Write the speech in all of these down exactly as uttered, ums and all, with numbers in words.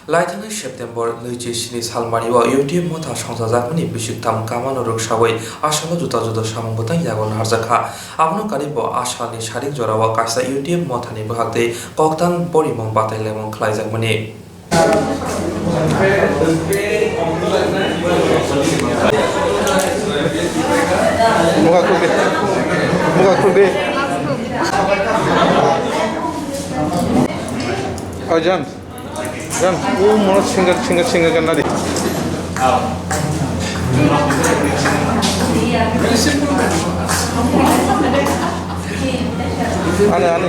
Laithangni September nwichi sini salmani o U T F motha songchajakmani bisik tham kamano rwksawi asalo juda juda samung bwtang yago naharjakha. Abono karibo asalni sarik jorao kaisa U T F mothani bwkhak tei kokthang porimung batai laimung khlaijakmani. Muga khulbe. Muga khulbe. Oh, James. James, oh, mono singa, singa, singa ganna di. Ani, ani.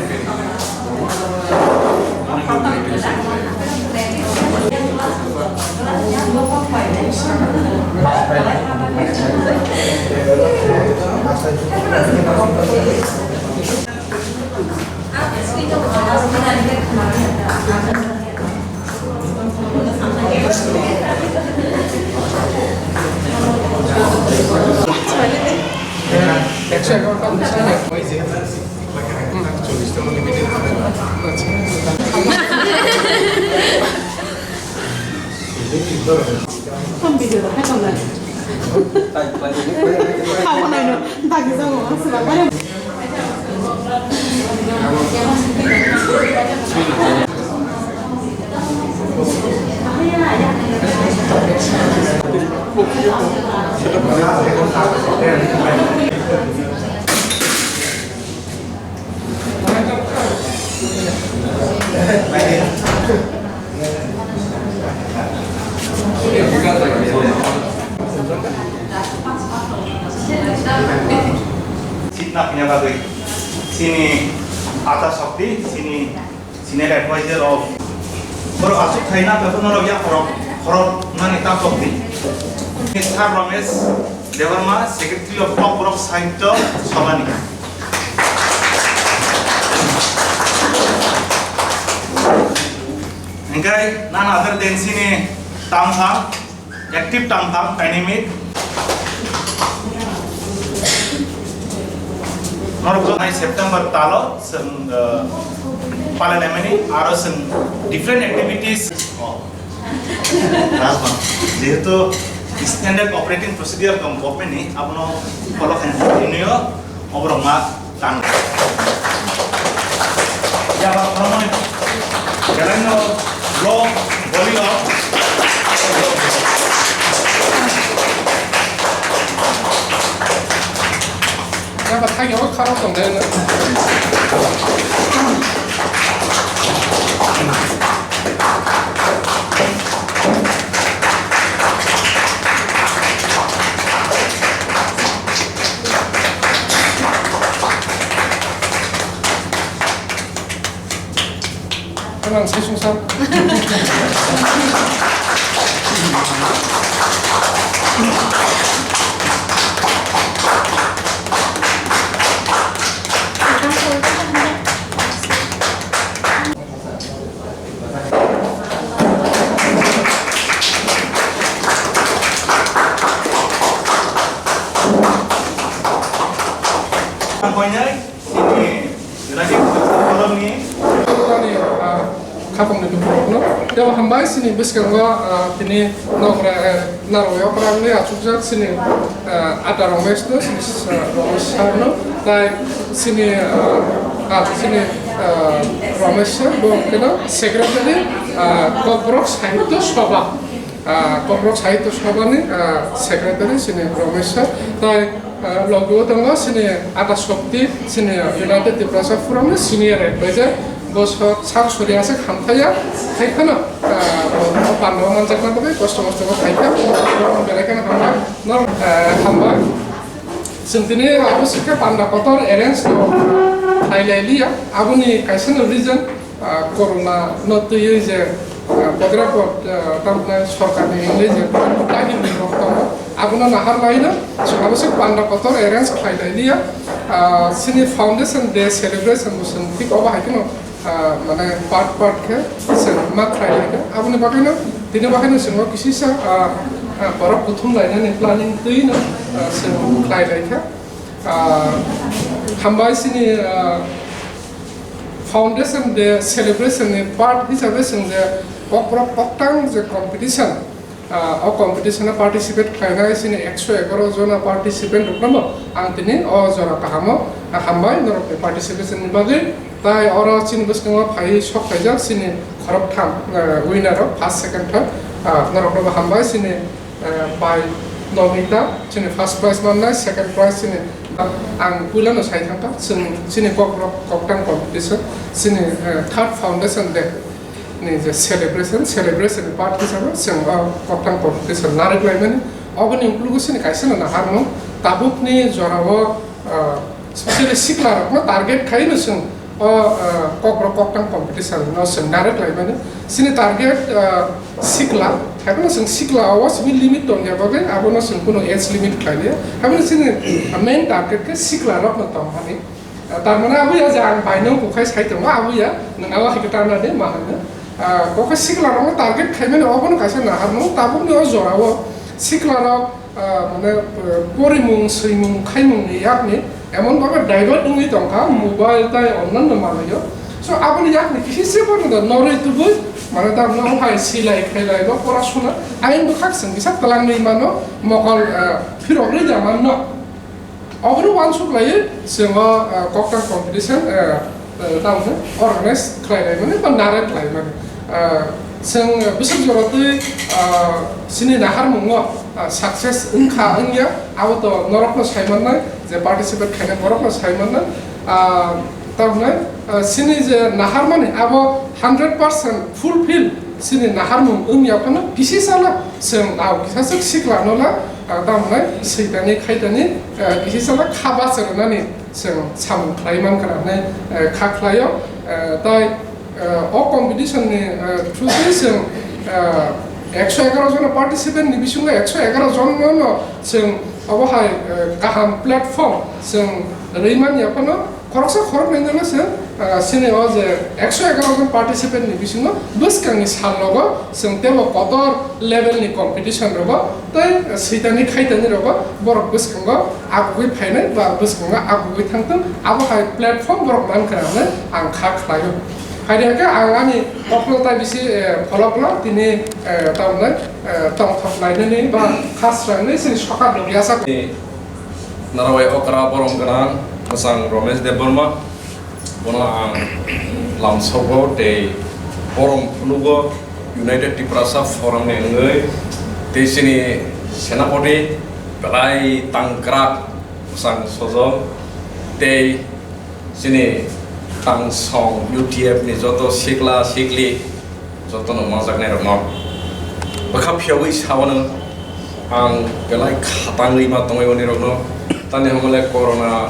Sitna phinya bagwi chini Ata Shakti, chini senior advisor of borok aswk thaina pephano rok ya khorok khorok nani ta Shakti. Sir Ramesh Debbarma, Secretary of Kokborok Sahitya Sabhani. Hingkai none other than chini Tamphang, active Tamphang, dynamic. Norok nai September talo chwng, eh, palai laimani, aro chwng different activities. Oh. Rajma, jehetu standard operating procedure tong government ni, abono follow khaina tini o oborok ma tan. Ya, ba, khoroknwi belai no block, boli o. Yang ba thagi o kharo tong de. Ang sai sung sa. Ang koinai. Chini United Football Club ni, ah, khapang ni dukhu rokno. Tei hambai chini bwskango, ah, tini nokra, eh, narwai okra wngwi achukjak chini, ah, Ata Ramesh no, chini, ah, Ramesh sir no. Tai chini, ah, ah, chini, ah, Ramesh sir bo keno secretary, ah, Kokborok Sahitya Sabha. Ah, Kokborok Sahitya Sabha ni, ah, secretary chini Ramesh sir. Tai Ah, logi o tongo chini Ata Shakti, chini United Tiprasa Forum ni senior advisor, bo sak sori aswk hamthaiya, hai phano, ah, bo panda o manjakna bagwi kosto mosto khe phaikha, belai kheno hambai, nor-, ah, hambai. Chwng tini abo swkhe panda kotor arrange no khlai lai liya, aboni kaisa no reason, ah, corona no twiwi je, ah, podre pod, ah, tamni sorkarni hwnwi je dagimni rok tongo, abono nahar laino, chwng abo se panda kotor arrange khlai lai liya. Ah, chini foundation day celebration bo chwng thik obo hai kheno, ah, mane part part khe chwng ma khlai lai kha. Aboni bagwino, tini bagwino chwng o kisisa, ah, ah, borok kuthum lainani planning twino, ah, chwng khlai lai kha. Ah, hambai chini, ah, Foundation Day celebration ni part hisabe chwng je, Kokborok koktang je competition, ah, o competition o participate khlainai chini ekso egaroh jona participant rokno ang tini o jora kahamo hambai norokni participation ni bagwi. Tai oro chini bwskango phaiwi sok khaijak chini khoroktham, ah, winner rok first, second, third, ah, norokno bo hambai chini, ah, bai Nobita chini first prize mannai, second prize chini, ang puilano sai thangkha, chwng chini Kokborok koktang competition chini, ah, third foundation day ni je celebration, celebration ni part hisabe chwng o koktang competition narwk laimani. Oboni uklogo chini kaisa no naharmung tabukni jorao, ah, specially sikla rokno target khaino chwng o, ah, Kokborok koktang competition no chwng narwk laimani. Chini target, ah, sikla, haiphano chwng sikla o simi limit tongya bagwi abono chwng kuno age limit khlailiya. Haiphano chini main target khe sikla rokno tongmani. Ah, tar mane abuya je ang baino bukhai sai tongo, abuya nwng abo hai khe tana de ma hwnwi. Ah, kokha sikla rokno target khaimani obono kaisa naharmung tabukni o jorao sikla rok, ah, mane, ah, porimung, swimung, khaimung ni yakni emon bhabe divert wngwi tongkha mobile tai onnanno manwio. So aboni yakni kisi se bono da norwi tubui mane da no hai silai khailai bo pora suna ayang bwkhak seng kisa twlangwi mano mokol, ah, phirogwi da manno. Obono uansuk laiwi chwng o, ah, koktang competition, ah, ah, tamo organize khlai laimani ba nara khlai mani. Ah, chwng bwswk jora twi, ah, chini naharmungo, ah, success wngkha wngya abo to norokno sai mannai, je participate khainai borokno sai mannai. Ah, tamo hwnai, ah, chini je naharmani abo hundred percent fulfill chini naharmung wngya phano kisi sala chwng nao kisa swk sikla no la, ah, tamo hwnai switani khaitani, ah, kisi sala kha bacha rwnani chwng samung khlai mankha hwnwi, ah, kha khlaio. Ah, tai, ah, o competition ni, ah, through twi chwng, ah, ekso egaroh jona participant ni bisingo ekso egaroh jon no chwng obo hai, ah, kaham platform chwng rwi manya phano khoroksa khoroknwi no se, ah, chini o je ekso egaroh jon participant ni bisingo bwskangni sal rogo chwng teibo kotor level ni competition rogo tei switani khaitani rogo borok bwskango agugwi phainai ba bwskango agugwi thangthung abo hai platform borok mankha hwnwi ang kha khlaio. Hai de khe ang ani kokno tai bisi, eh, pholokno tini, eh, tamni, eh, tongthok lainani ba khasrangni chini sokat rok yasa. Narwai okra borom gwnang bwsang Romesh Debbarma, bono ang lamsogo tei borom phunukgo United Tiprasa Forum ni wngwi, tei chini senapati belai tangkrak bwsang Sojol tei chini tangsong U T F ni joto sikla sikli jotono manjaknairokno bwkha phiyogwi saono ang belai khatangwi ma tongwi onirokno. Tani hamle corona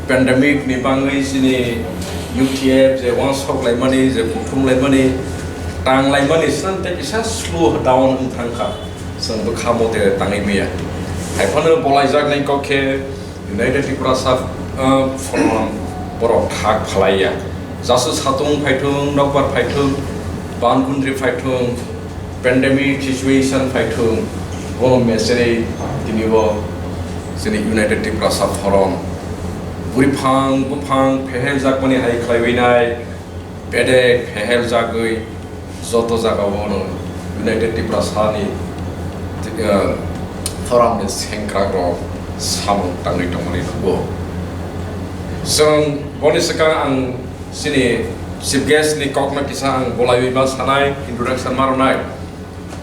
pandemic ni bangwi chini U T F je uansuk laimani, je kuthum laimani, tang laimani, swnam tei kisa slow down wng thangkha. Chwng bwkha mote tangwi maya. Haiphano bolaijaknai kok khe United Tiprasa, uh, Forum borok thak phalaiya. Jasu satung phaithung, nokbar phaithung, bankundri phaithung, pandemic situation phaithung, bono mecheri tinibo chini United Tiprasa Forum. Buriphang, buphang, pheheljakmani hai khlaiwi nai, bedek pheheljagwi joto jagao no United Tiprasa ni, eh, Forum ni sengkrak rok samung tangwi tongmani nugo. Chwng boni swkang ang chini chief guest ni kokno kisa ang bolaiwi ma sanai, introduction ma rwnai.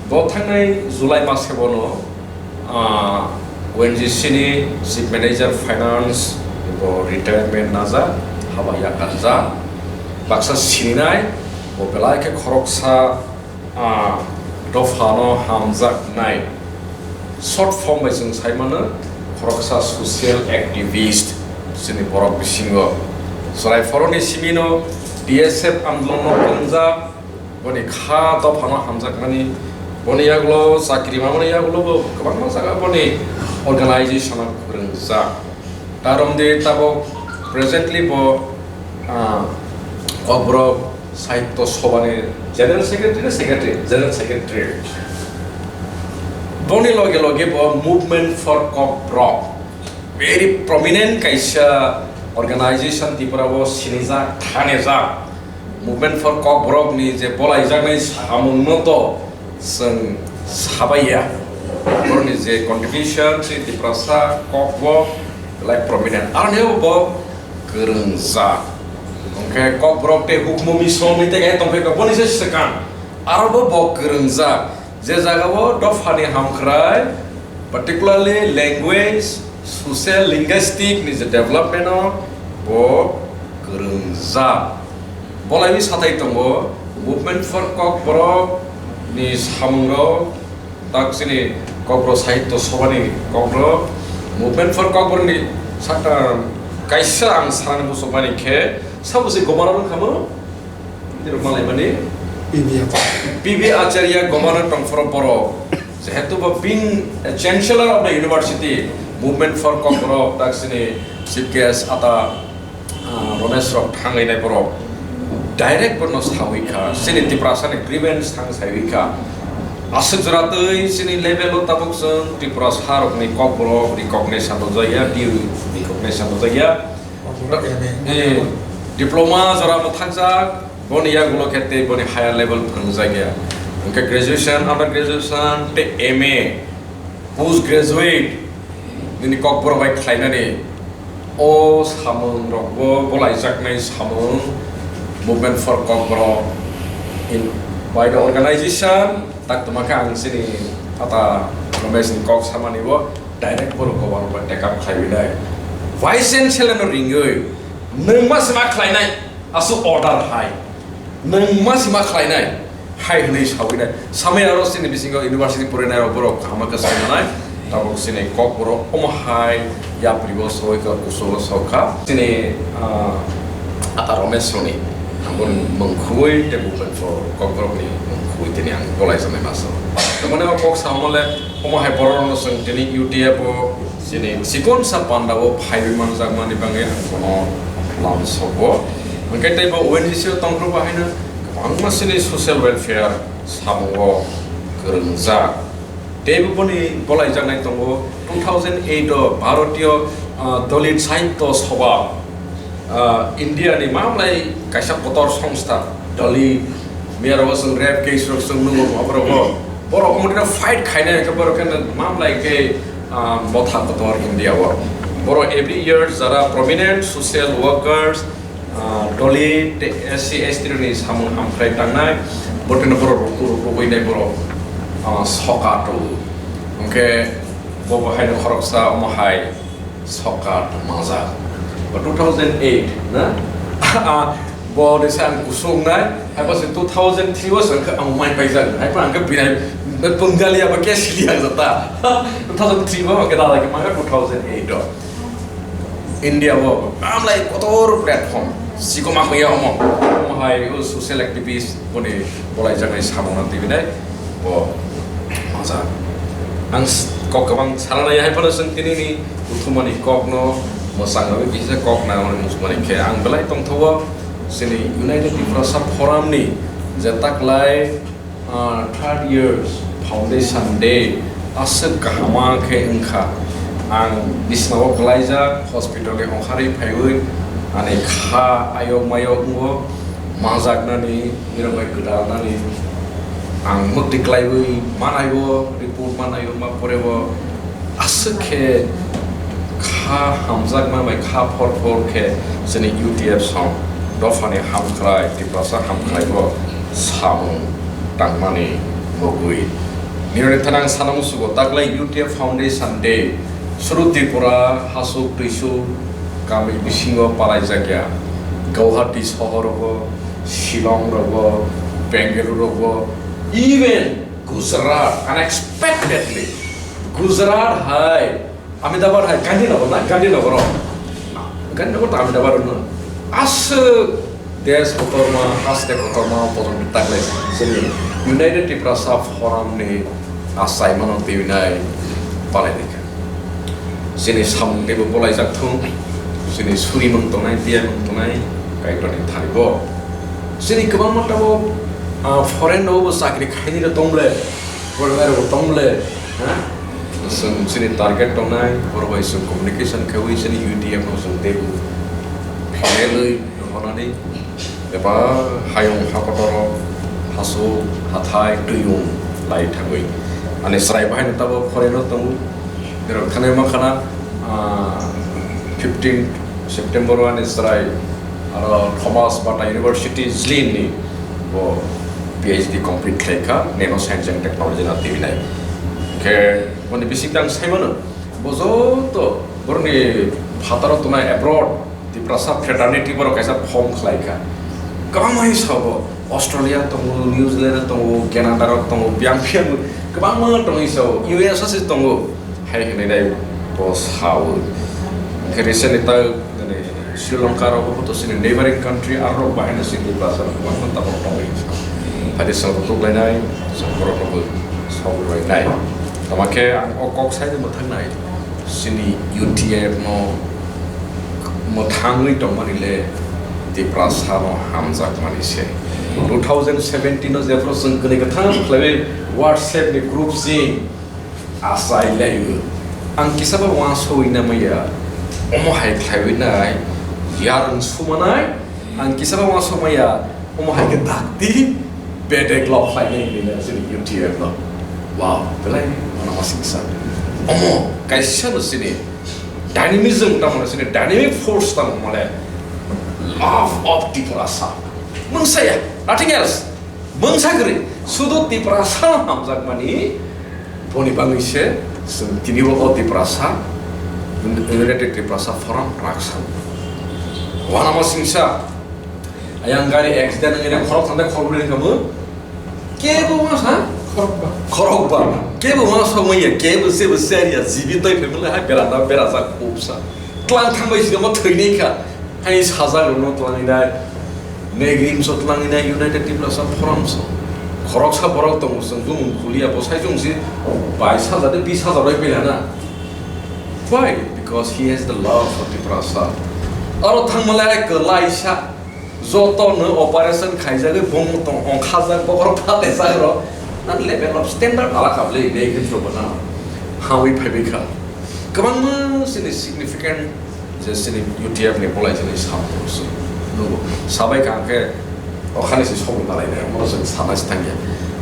Bo thangnai July mas khe bono, ah, O N G C ni Chief Manager Finance bo retirement najak, haba yakarjak. Baksa sininai bo belai khe khoroksa, ah, dophano hamjaknai. Short form bai chwng sai mano, khoroksa social activist chini borok bisingo. Chwrai phoroni simino D S F andolonno kwrwngjak, boni kha dophano hamjakmani, boni yagulo chakri mamani yagulo bo kwbangma jaga boni organization-o kwrwngjak. Tarom de tabok presently bo, ah, Kokborok Sahitya Sabhani General Secretary, Secretary, General Secretary. Boni loge loge bo Movement for Kokborok, very prominent kaisa organization Tripura o sinijak, thanijak. Movement for Kokborok ni je bolaijaknai samung no to chwng sabaiya. Borokni je contribution, chini Tiprasa Kokborok belai prominent. Aroni bo kwrwngjak. Hwnkhe Kokborok tei hukumu mission ni tei tongphai kha, boni se swkang. Aro bo bo kwrwngjak. Je jagao dophani hamkrai, particularly language, social, linguistic ni je development o bo kwrwngjak. Bolaiwi sathai tongo, Movement for Kokborok ni samungrok, tak chini Kokborok Sahitya Sabha ni Kokborok, Movement for Kokborok ni sakta kaisa ang sanani muchungmani khe, sabo se governor wngkha mo? Tini malaimani P B Acharya. P B Acharya governor tongphuru borok, jehetu bo being a chancellor of the university, Movement for Kokborok, tak chini chief guest ata, ah, Romesh rok thangwi nai borok direct bono sawi kha, chini Tiprasa ni grievance thang sawi kha. Aswk jora twi chini level o tabuk chwng Tiprasa rokni Kokborok recognition rwjakya, D U recognition rwjakya. Eh, diploma jora mwthakjak, boni yagulo khe tei boni higher level phwrwngjakya. Hwnkhe graduation, under graduation, tei M A, post graduate, nini Kokborok bai khlainani o samung rokbo bolaijaknai samung, Movement for Kokborok in, by the organization, tak tongma khe ang chini ata Romesh ni kok samani bo direct borok governor bai take up khlaiwi nai. Vice Chancellor no ringwi, "Nwng ma se ma khlainai, aswk order hai. Nwng ma se ma khlainai," hai hwnwi sawi nai. Samai aro chini bisingo university porinai rok borok kaham khe sai manai. Tabuk chini Kokborok omo hai yapri bo soi kha, kusugo sok kha. Chini, ah, ata Romesh roni, ang boni mung khubui tei Movement for Kokborok ni mung khubui tini ang bolai jaknai masa. Tamani o kok sa omo le, omo hai borok rok no chwng tini U T F o chini chikon sa panda o phaiwi manjak mani bagwi ang bono lam sogo. Hwnkhe tei bo O N G C o tongphuru bo haino kwbangma chini social welfare samungo kwrwngjak. Tei bo boni bolaijaknai tongo two thousand eight o Bharatiyo, ah, Dalit Sahitya Sabha, ah, India ni mamlai kaisa kotor songstha, Dalit, miyaro chwng rape case rok chwng nungo, aborok bo, borok omo dino fight khainai khe borok khe mamlai khe, ah, motha kotor India o. Borok every year jara prominent social workers, ah, Dalit tei S C S T rokni samung hamkrai tangnai, botino borok rukhu rukhu wngwi nai borok, ah, soka tu. Hwnkhe bo bo haino khoroksa omo hai soka tu majak. Bo two thousand eight na? Ah, bo ni sang kusung nai, hai bo se two thousand three o se ang mai paijak, hai pa ang khe binai, Bengali abo ke sili ang jata. Two thousand three bo ke dada ke manga two thousand eight o. India o, amlai kotor platform, sikoma kaya omo, omo hai o social activist boni bolai jagai samung na tibinai, bo maja. Ang s-, kok kwbang sana nai hai phano chwng tini ni kuthumani kok no mwsang rwi kisa kok na mani musmani khe ang belai tongthogo, chini United Tiprasa Forum ni je taklai Ah, third years foundation day aswk kahama khe wngkha. Ang bisnao kwlaijak, hospital ni ongkharwi phaiwi ani kha ayok mayok wngo, manjaknani, nirok bai gwdalnani ang mwktwi klaiwi manaibo, report manaibo, ma porebo. Aswk khe kha hamjakma bai kha phor phor khe chini U T F song dophani hamkrai, Tiprasa hamkrai bo samung tangmani mugwi. Nironi thanang sana musugo taklai U T F Foundation Day, suru Tripura, hasuk tuisuk, kami bisingo palaijakya. Guwahati sohor rogo, Shillong rogo, Bengaluru rogo, even Gujarat, unexpectedly, Gujarat hai Ahmedabad hai Gandhinagar na, Gandhinagar o. Gandhinagar to Ahmedabad no. Aswk desh kotorma, haste kotorma, bodol taklai. Chini United Tiprasa Forum ni achaimano tibinai palai dikha. Chini samung teibo bolaijak thung. Chini suri mung tongnai, tiya mung tongnai, Kaitorni thani bo. Chini kwbangma tabuk, ah, foreign no bo chakri khaini rok tong ble. Borok rok tong ble, ha? Chwng chini target tongnai, borok bai chwng communication khewi chini U T F no chwng teibo pherelwi rohornani Eba hayung hakotoro, hasu, hathai, tuyung lai thangwi. Ani chwrai bahai no tabo foreign o tongo. Berok thangwi mankha na, ah, fifteen September o ani chwrai aro Thomas Bata University Zlin ni bo P H D complete khlai kha, Nano Science and Technology na twi nai. Khe boni bising tang sai mano, bo joto boroni phataro tongnai abroad Tiprasa fraternity borok kaisa form khlai kha. Kwbangma hi sao, Australia tongo, New Zealand tongo, Canada rok tongo, biyang biyang kwbangma tongwi sao, U S o se tongo. Hai hwnwi nai bo sao. Hwnkhe recently ta, nini, Sri Lanka rok bo to chini neighboring country, aro rok bahai no chini Tiprasa rok kwbangma tabok tongwi. Phai de chwng rok tuklainai, chwng borok rok bo sawi rwinai. Tamo khe ang o kok sai de mwthang nai. Chini U T F no mwthangwi tongmani le Tiprasa no hamjakmani se. Two thousand seventeen o jephru chwng kwnwi kwthang khlaiwi WhatsApp ni group sing achai lai. Ang kisa ba uansugwi na maya, omo hai khlaiwi nai, yarwng sumanai, ang kisa ba uansuk maya, omo hai khe dakti bedek lok khlainai hinwi na chini U T F no. Wow, belai mano masingsa. Omo kaisa no chini dynamism tamo no chini dynamic force tamo mole love of Tiprasa. Mungsa ya, nothing else. Mungsa kwrwi, sudu Tiprasa hamjakmani boni bagwi se chwng tini bo o Tiprasa United Tiprasa Forum raksa. Wanama singsa, ayang gari accident wngwi khorok thangdai khorok bwrwi wngkha bo. Kebo wngsa? Khorokba. Khorokba. Kebo wngsa manya, kebo sebo seriya, jibi twi phemle hai berada berajak khobsa. Tlang thangbai sini mo thwinai kha. Hai sajak rokno tlanginai. Negrim so tlanginai United Tiprasa Forum so. Khoroksa borok tongo chwng bumung khuliya bo sai chwng si bais hajar de bis hajar roi pela na. Why? Because he has the love for Tiprasa. Aro thangmale kwlaisa joto no operation khaijagwi bong tong ongkhajak bokhorok phatejak rok. Na level of standard alakha bwle negrim so bana. Hawi phaibai kha. Kwbangma chini significant je chini U T F ni bolai chini sam nugo. Sabai kha hwnkhe okhani se sobo nalai nai, omo chwng sana se thangya.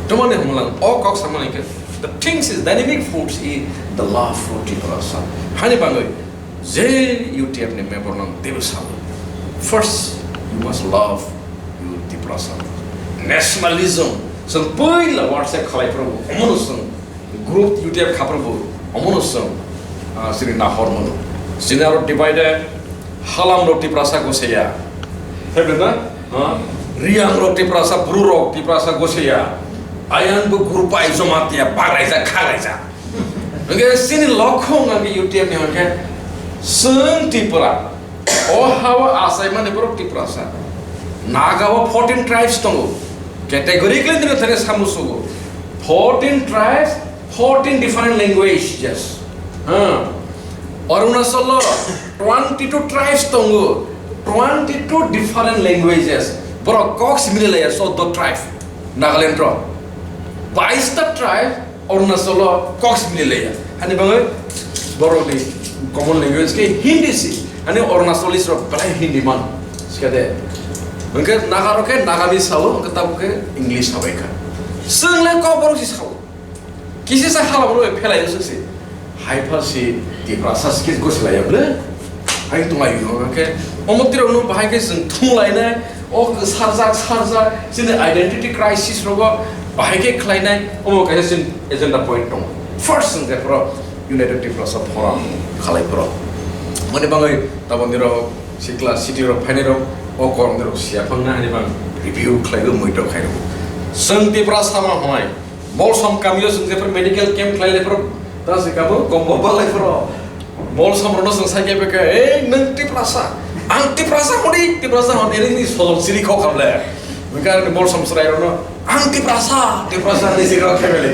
Tomani hwnlang o kok samani khe the things is dynamic force is the love for Tiprasa. Hani bangwi je U T F ni member nang tebo sabo. First, you must love your Tiprasa. Nationalism. Chwng puila WhatsApp khalai phuru omono chwng group U T F khaphuru bo omono chwng, ah, sini nahor mano. Sini aro divided, halam rok Tiprasa goseya. Hebna? Ha? Riang rok Tiprasa, bru rok Tiprasa goseya. Ayang bo group ai jomatia, baraija, khalaija. Hingke sini lokhong agi U T F ni hingke chwng Tripura. O hao achaimani borok Tiprasa. Naga o fourteen tribes tongo. Categorically dino thani samusugo. Fourteen tribes, fourteen different languages. Hmm. Arunachal o twenty-two tribes tongo. Twenty-two different languages. Borok kok simi laya, chaudo tribe. Nagaland o. Baista tribe, Arunachal o kok simi laya. Hani bangwi borok ni common language ke Hindi si. Hani Arunachalis rok belai Hindi man. Sikade. Hingke Naga rok ke Nagamese sao, hingke tabuk ke English sabai kha. Chwng le kok borok si sao. Kisi sa hala borok phelai se si. Hai pha si Tiprasa skill gosilai ya ble. Hai tungai yo ke. Omo tirok no bahai ke chwng thung lai nai. O sarjak, sarjak, chini identity crisis rogo bahai khe khlainai, omo kaisa chini agenda point tongo. First, chwng jephru United Tiprasa Forum khalai phuru. Mani bangwi taboni rok sikla city rok phainai rok o koroknwi rok siya phangna hani bang review khlaiwi muitok khai rok. Chwng Tiprasa ma hwnai, Molsom kamio chwng jephru medical camp khlai lai phuru, ta se kabo kombol balai phuru. Molsom rokno chwng sai khe bwkha, "Ei, nwng Tiprasa, ang Tiprasa hwnwi, Tiprasa hwnwi nini sodol siri kho khamle." Bwkha ni Molsom chwrai rokno, "Ang Tiprasa, Tiprasa," hwnwi siri kho khamle.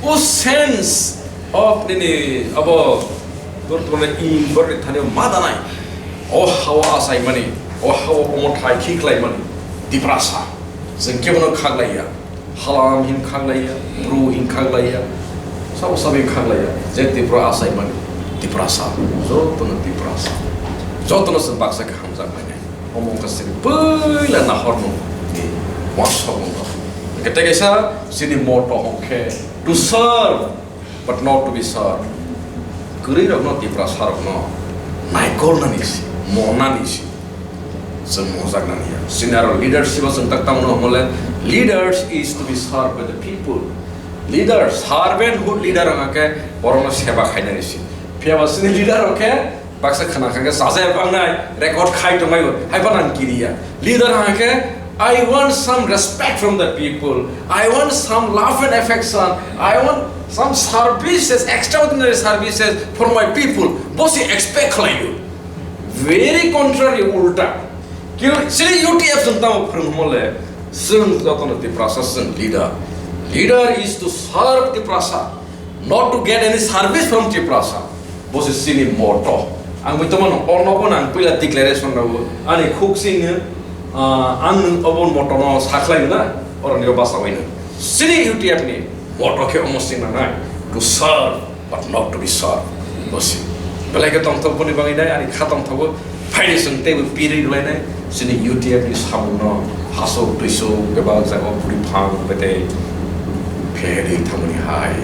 O sense of nini abo bortoni in borni thani ma danai. O hawa achaimani, o hawa omo thai khiklaimani Tiprasa. Chwng kebono khaklaiya. Halam hin khaklaiya, bru hin khaklaiya, sabo sabo hin khaklaiya. Je Tripura achaimani, Tiprasa, jotono Tiprasa. Jotono se baksa khe hamjakmani. Omo wngkha chini puila nahormung ni uansukmung no. Hwnkhe tei kaisa chini motto hwnkhe, "To serve but not to be served." Kwrwi rokno, Tiprasa rokno naikolnani se, monani se, chwng mojaknani ya. Chini aro leadership o chwng tak tamo no hwnmale, "Leaders is to be served by the people." Leader, servanthood leader wngkha khe borokno seba khainani se. Phiya ba chini leader rok khe baksa khna kha khe chajak bangnai, record khai tongmai bo, hai phano ang kiriya. Leader hwnkhe, "I want some respect from the people. I want some love and affection. I want some services, extraordinary services for my people." Bo se expect khlai o. Very contrary, ulta. Kio, chini U T F chwng tamo phwrwngmo le, chwng jotono Tiprasa chwng leader. Leader is to serve Tiprasa, not to get any service from Tiprasa. Bo se chini motto. Ang bui tongmano, ono bo nang puila declaration rwo. Ani khuk sing, ah, ang nwng obo motto no sakhlai na, oroni o basa wino. Chini U T F ni motto khe omo sing nangnai, "To serve but not to be served." Bo se. Belai khe tongthok boni bagwi nai, ani kha tongthogo. Phaidi chwng teibo pirwi rwlainai, chini U T F ni samungno hasuk twisuk bebak jaga o bwrwi phang betei phehedwi thangmani hai,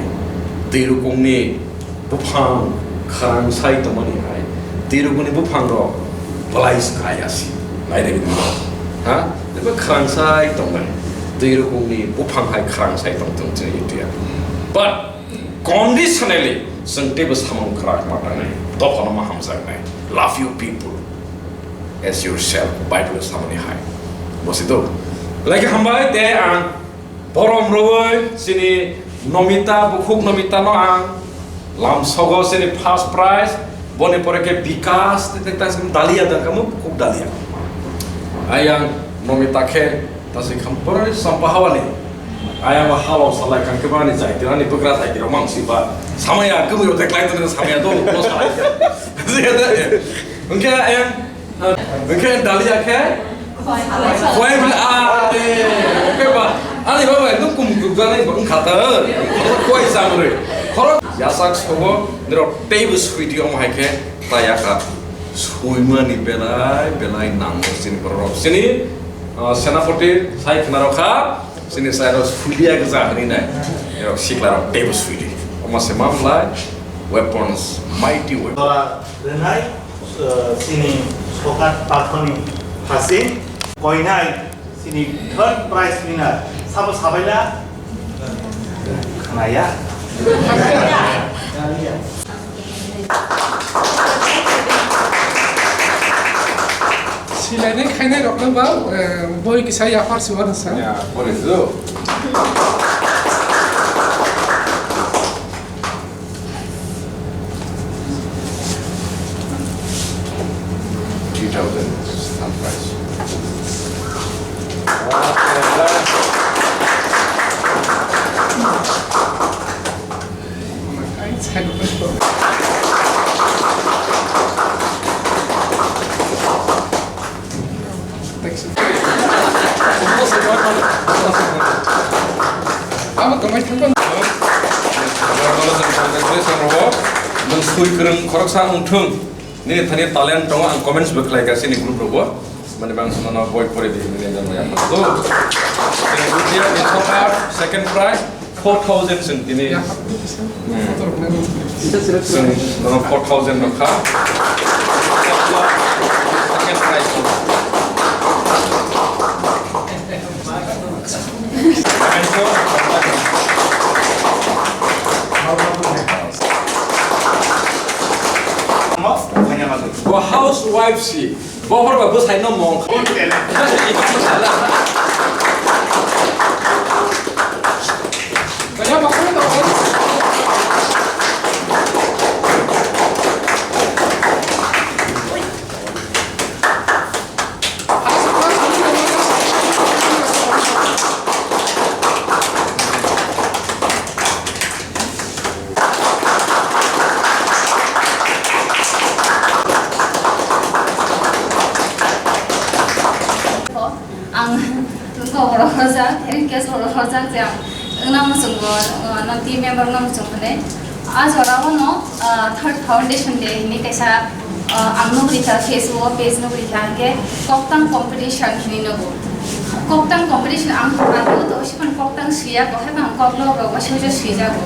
twi rukungni buphang khwrang sai tongmani hai, twi rukungni buphang rok belai swkrai asi, nairwi nai, ha, teibo khwrang sai tongnai, twi rukungni buphang hai khwrang sai tongthung chini U T F. But conditionally, chwng teibo samung khwrak ma tangnai, dophano ma hamjaknai. Love you people as yourself, Bible samani hai. Bo se do. Belai khe hambai, tei ang borom rwui chini Nomita, bukhuk Nomita no ang lamsogo chini first prize, boni pore khe Bikas, tei, tei, tei, Dalia dang kamu, bukhuk Dalia. Ayang Nomita khe, ta se kham, borok ni sampa hawani. Ayang ba hawao salai kang khe bani jaitir, ani bwkra jaitir rok mang si ba. Samaya, kwmwi rok de klai tongni samaya do, ulo salai. Hwnkhe ayang, hwnkhe Dalia khe? Khwai bwlai, ah, eh, hwnkhe ba, ani baba ekdom kum dukjani wngkha ta. Khwai chamrwi. Khorok yasak sobo, nirok teibo sui di omo hai khe, ta yakha. Suimani belai, belai nango chini borok. Chini, ah, senapati sai khna rokha, chini sai rok suilia gja hwnwi nai. Erok sikla rok teibo suidi. Omo se ma belai weapons, mighty weapons. Dora rwnai, ah, chini sokat pathoni hasi koinai. Chini third prize winner sabo sabaila khnaya. Silaini khainai rokno ba, eh, boi kisa yaphar siwa nasa. Ya, pore do. Three thousand third prize. Abo tongwi thangkha. Congratulations rwbo. Nwng sui kwrwng khoroksa wngthung. Nini thani talent tongo, ang comments bo khlai kha chini group rokbo. Mane bang swnano boi pore di nini jang ya. So, chini group ya ni top up, second prize, four thousand chwng tini. Hmm. Chwng nono four thousand no kha. Second prize. Bo housewife si. Bohor ba bwsai no mong. Ang tungko borok hojak, thank you borok hojak je ang wngna muchungo, uh, no team member wngna muchung hwnwi. A jora o no, uh, third foundation day hwnwi kaisa Ah, ang nugri kha, Facebook o page nugri kha, hwnkhe koktang competition hinwi nugo. Koktang competition ang, ang to osi phano koktang swiya, bo hai phano koklop rok bo swijak swijago.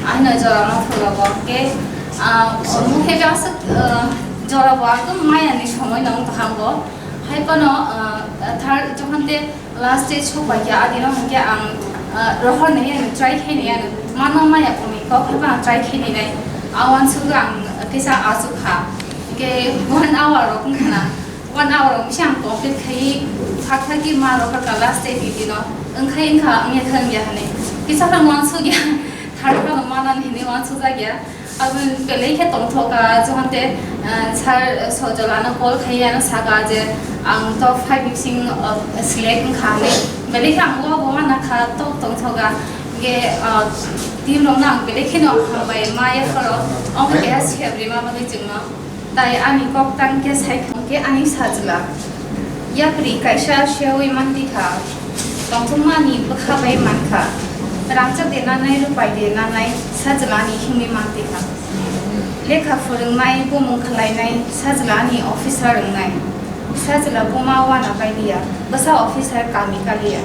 Ahino jora no phurogo, hwnkhe, ah, mukhe aswk, ah, jora bo ekdom maya ni somoi no wng tong kha bo. Hai phano, ah, third jokhon te last stage sok bai khe, adino hwnkhe ang, ah, rohor nai ano, try khai nai ano, mano maya kumi kok haiba ang try khai nai nai. A uansuk ang kisa achuk kha. Hwnkhe one hour rok wngkha na, one hour rok misa ang complete khai, thak thak khe ma rohor kha last stage ni dino. Wngkhai wngkha, wngya kha wngya hinwi. Kisa phano uansuk ya, thar phano manani hinwi uansuk jak ya. Aboni belai khe tongthok kha, jokhon te, ah, sir, ah, Sojol ano call khai ano saka je ang top five bising, ah, select wngkha hinwi. Belai khe ang o bo uana kha, tok tongthok kha. Hwnkhe, ah, team rok no ang belai kheno hambai ma yapharo. Omo keha sep rima bagwi chwngno. Tai ani kok tang khe sai thang khe ani sajla. Yapri kaisa seui manti kha, tongthokmani bwkha bai man kha, rangchak de nanai, rupai de nanai, sajlani himwi manti kha. Lekha phwrwngnai, bumung khwlainai, sajlani officer wngnai. Sajla buma uana bai liya, bwsa officer kami kaliya.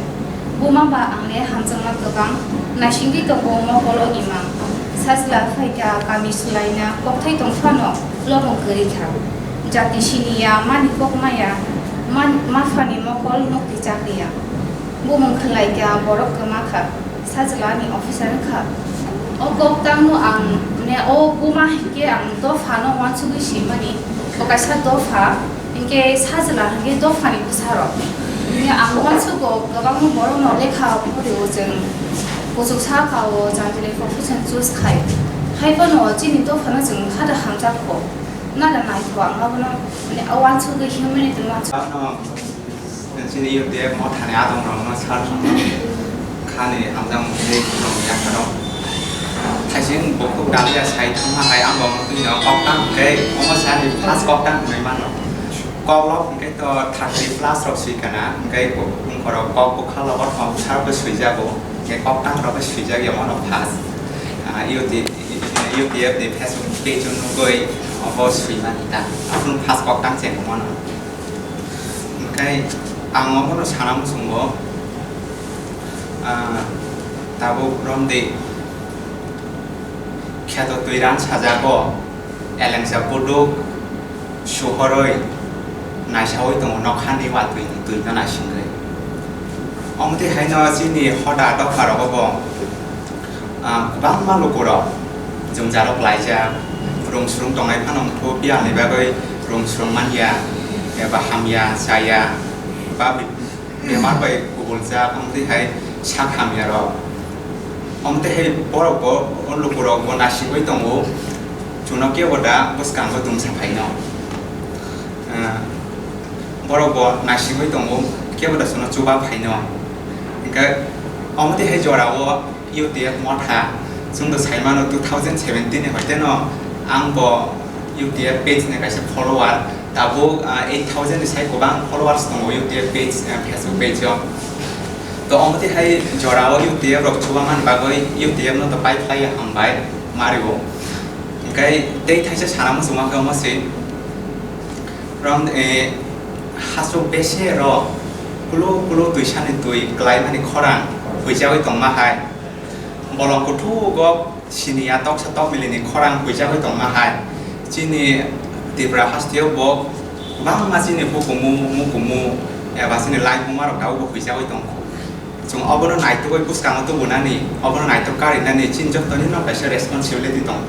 Buma ba ang le hamjakma kwbang, naisingwi tongo mokolo imang. Sajla phai kha kami sulaina, kokthai tong phano lobong kwrwi kha. Jati siniya, mani kok maya, man-, maphani mokol nukti chakliya. Bumung khwlai kha, borok kwma kha, sajlani officer wngkha. O kok tangno ang, ne, o buma hinkhe ang dophano uansugwi simani, bo kaisa dopha, hinkhe sajla hinkhe dophani bwsarok. Hinkhe ang uansugo kwbangma borokno lekha phorio chwng, kuchuk sakha o jangkhe profession choose khai. Haiphano chini dophano chwng khada hamjakgo. Nada naitho ang abono, mane, uansugwi humanity uansuk. Ano, chini U T F mothani adongrokno sar khani hamjakmung tei khulumya kheno. Thaising bukhuk dalia sai thangma hai ang bo mutwi no koktang hwnkhe omo sani first koktang hwnwi mano. Koklop hwnkhe to thirty plus rok swi kana, hwnkhe bungkhorok kok bwkha logot kok bwsarok bai swijago, hwnkhe koktang rok bai swijak ya mono first. Ah, U T, U T F ni Facebook page o nugwi obo swimani ta. Aphuru first koktang chengmano. Hwnkhe ang obono sana muchungo, ah, tabuk romdi kheto twi ran sajago, elengsa buduk suhorwi naisaui tongo nokhani watwi ni twi no naisingwi. Omtwi haino chini hoda dopha rogo bo, ah, kwbangma lukurok jwngjarok laijak, rung srung tongnai phano wngkhu, biyalni bagwi rung srung manya, eba hamya, chaya, ba bemar bai kubuljak, omtwi hai sak hamya rok. Omtwi hai borok bo, o lukurok bo nasigwi tongo, chuno kebo da bwskango tungsa phaino. Ah, borok bo nasigwi tongo, kebo da chuno chuba phaino. Hwnkhe omtwi hai jorao U T F motha, chwngno saimano two thousand seventeen ni hoiteno ang bo U T F page ni kaisa follower, tabuk, ah, eight thousand ni sai kwbang followers tongo U T F page, ah, Facebook page o. To omtwi hai jorao U T F rok chuba man bagwi U T F no to pai phlai ya hambai mario. Hwnkhe tei thaisa sana muchungma khe omo se. Rom, eh, hasuk bese rok kulo kulo twisani twi kwlaimani khorang huijagwi tongma hai. Bolong kuthuk o siniya toksa tokmili ni khorang huijagwi tongma hai. Chini Tripura hasteo bo kwbangma chini hukumu, mukumu, eba chini laibuma rok tabuk bo huijagwi tongkho. Chwng obono naitugwi bwskango tubunani, obono naituk karinani, chini jottoni no kaisa responsibility tongo.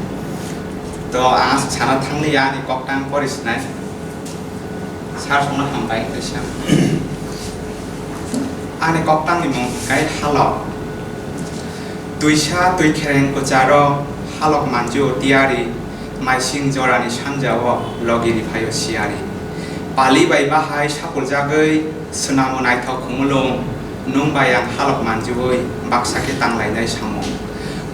To ang aswk sana thangliya, ani koktang pori sinai. Sir songno hambai kaisa. Ani koktangni mung hwnkhe halok. Twisa twi khereng kwcharo halok manjio tiyari, maising jorani sanjao logi riphaio siyari. Pali bai bahai sapuljagwi swnamo naithok khumulwng, nwng bai ang halok manjiui baksa khe tanglainai samung.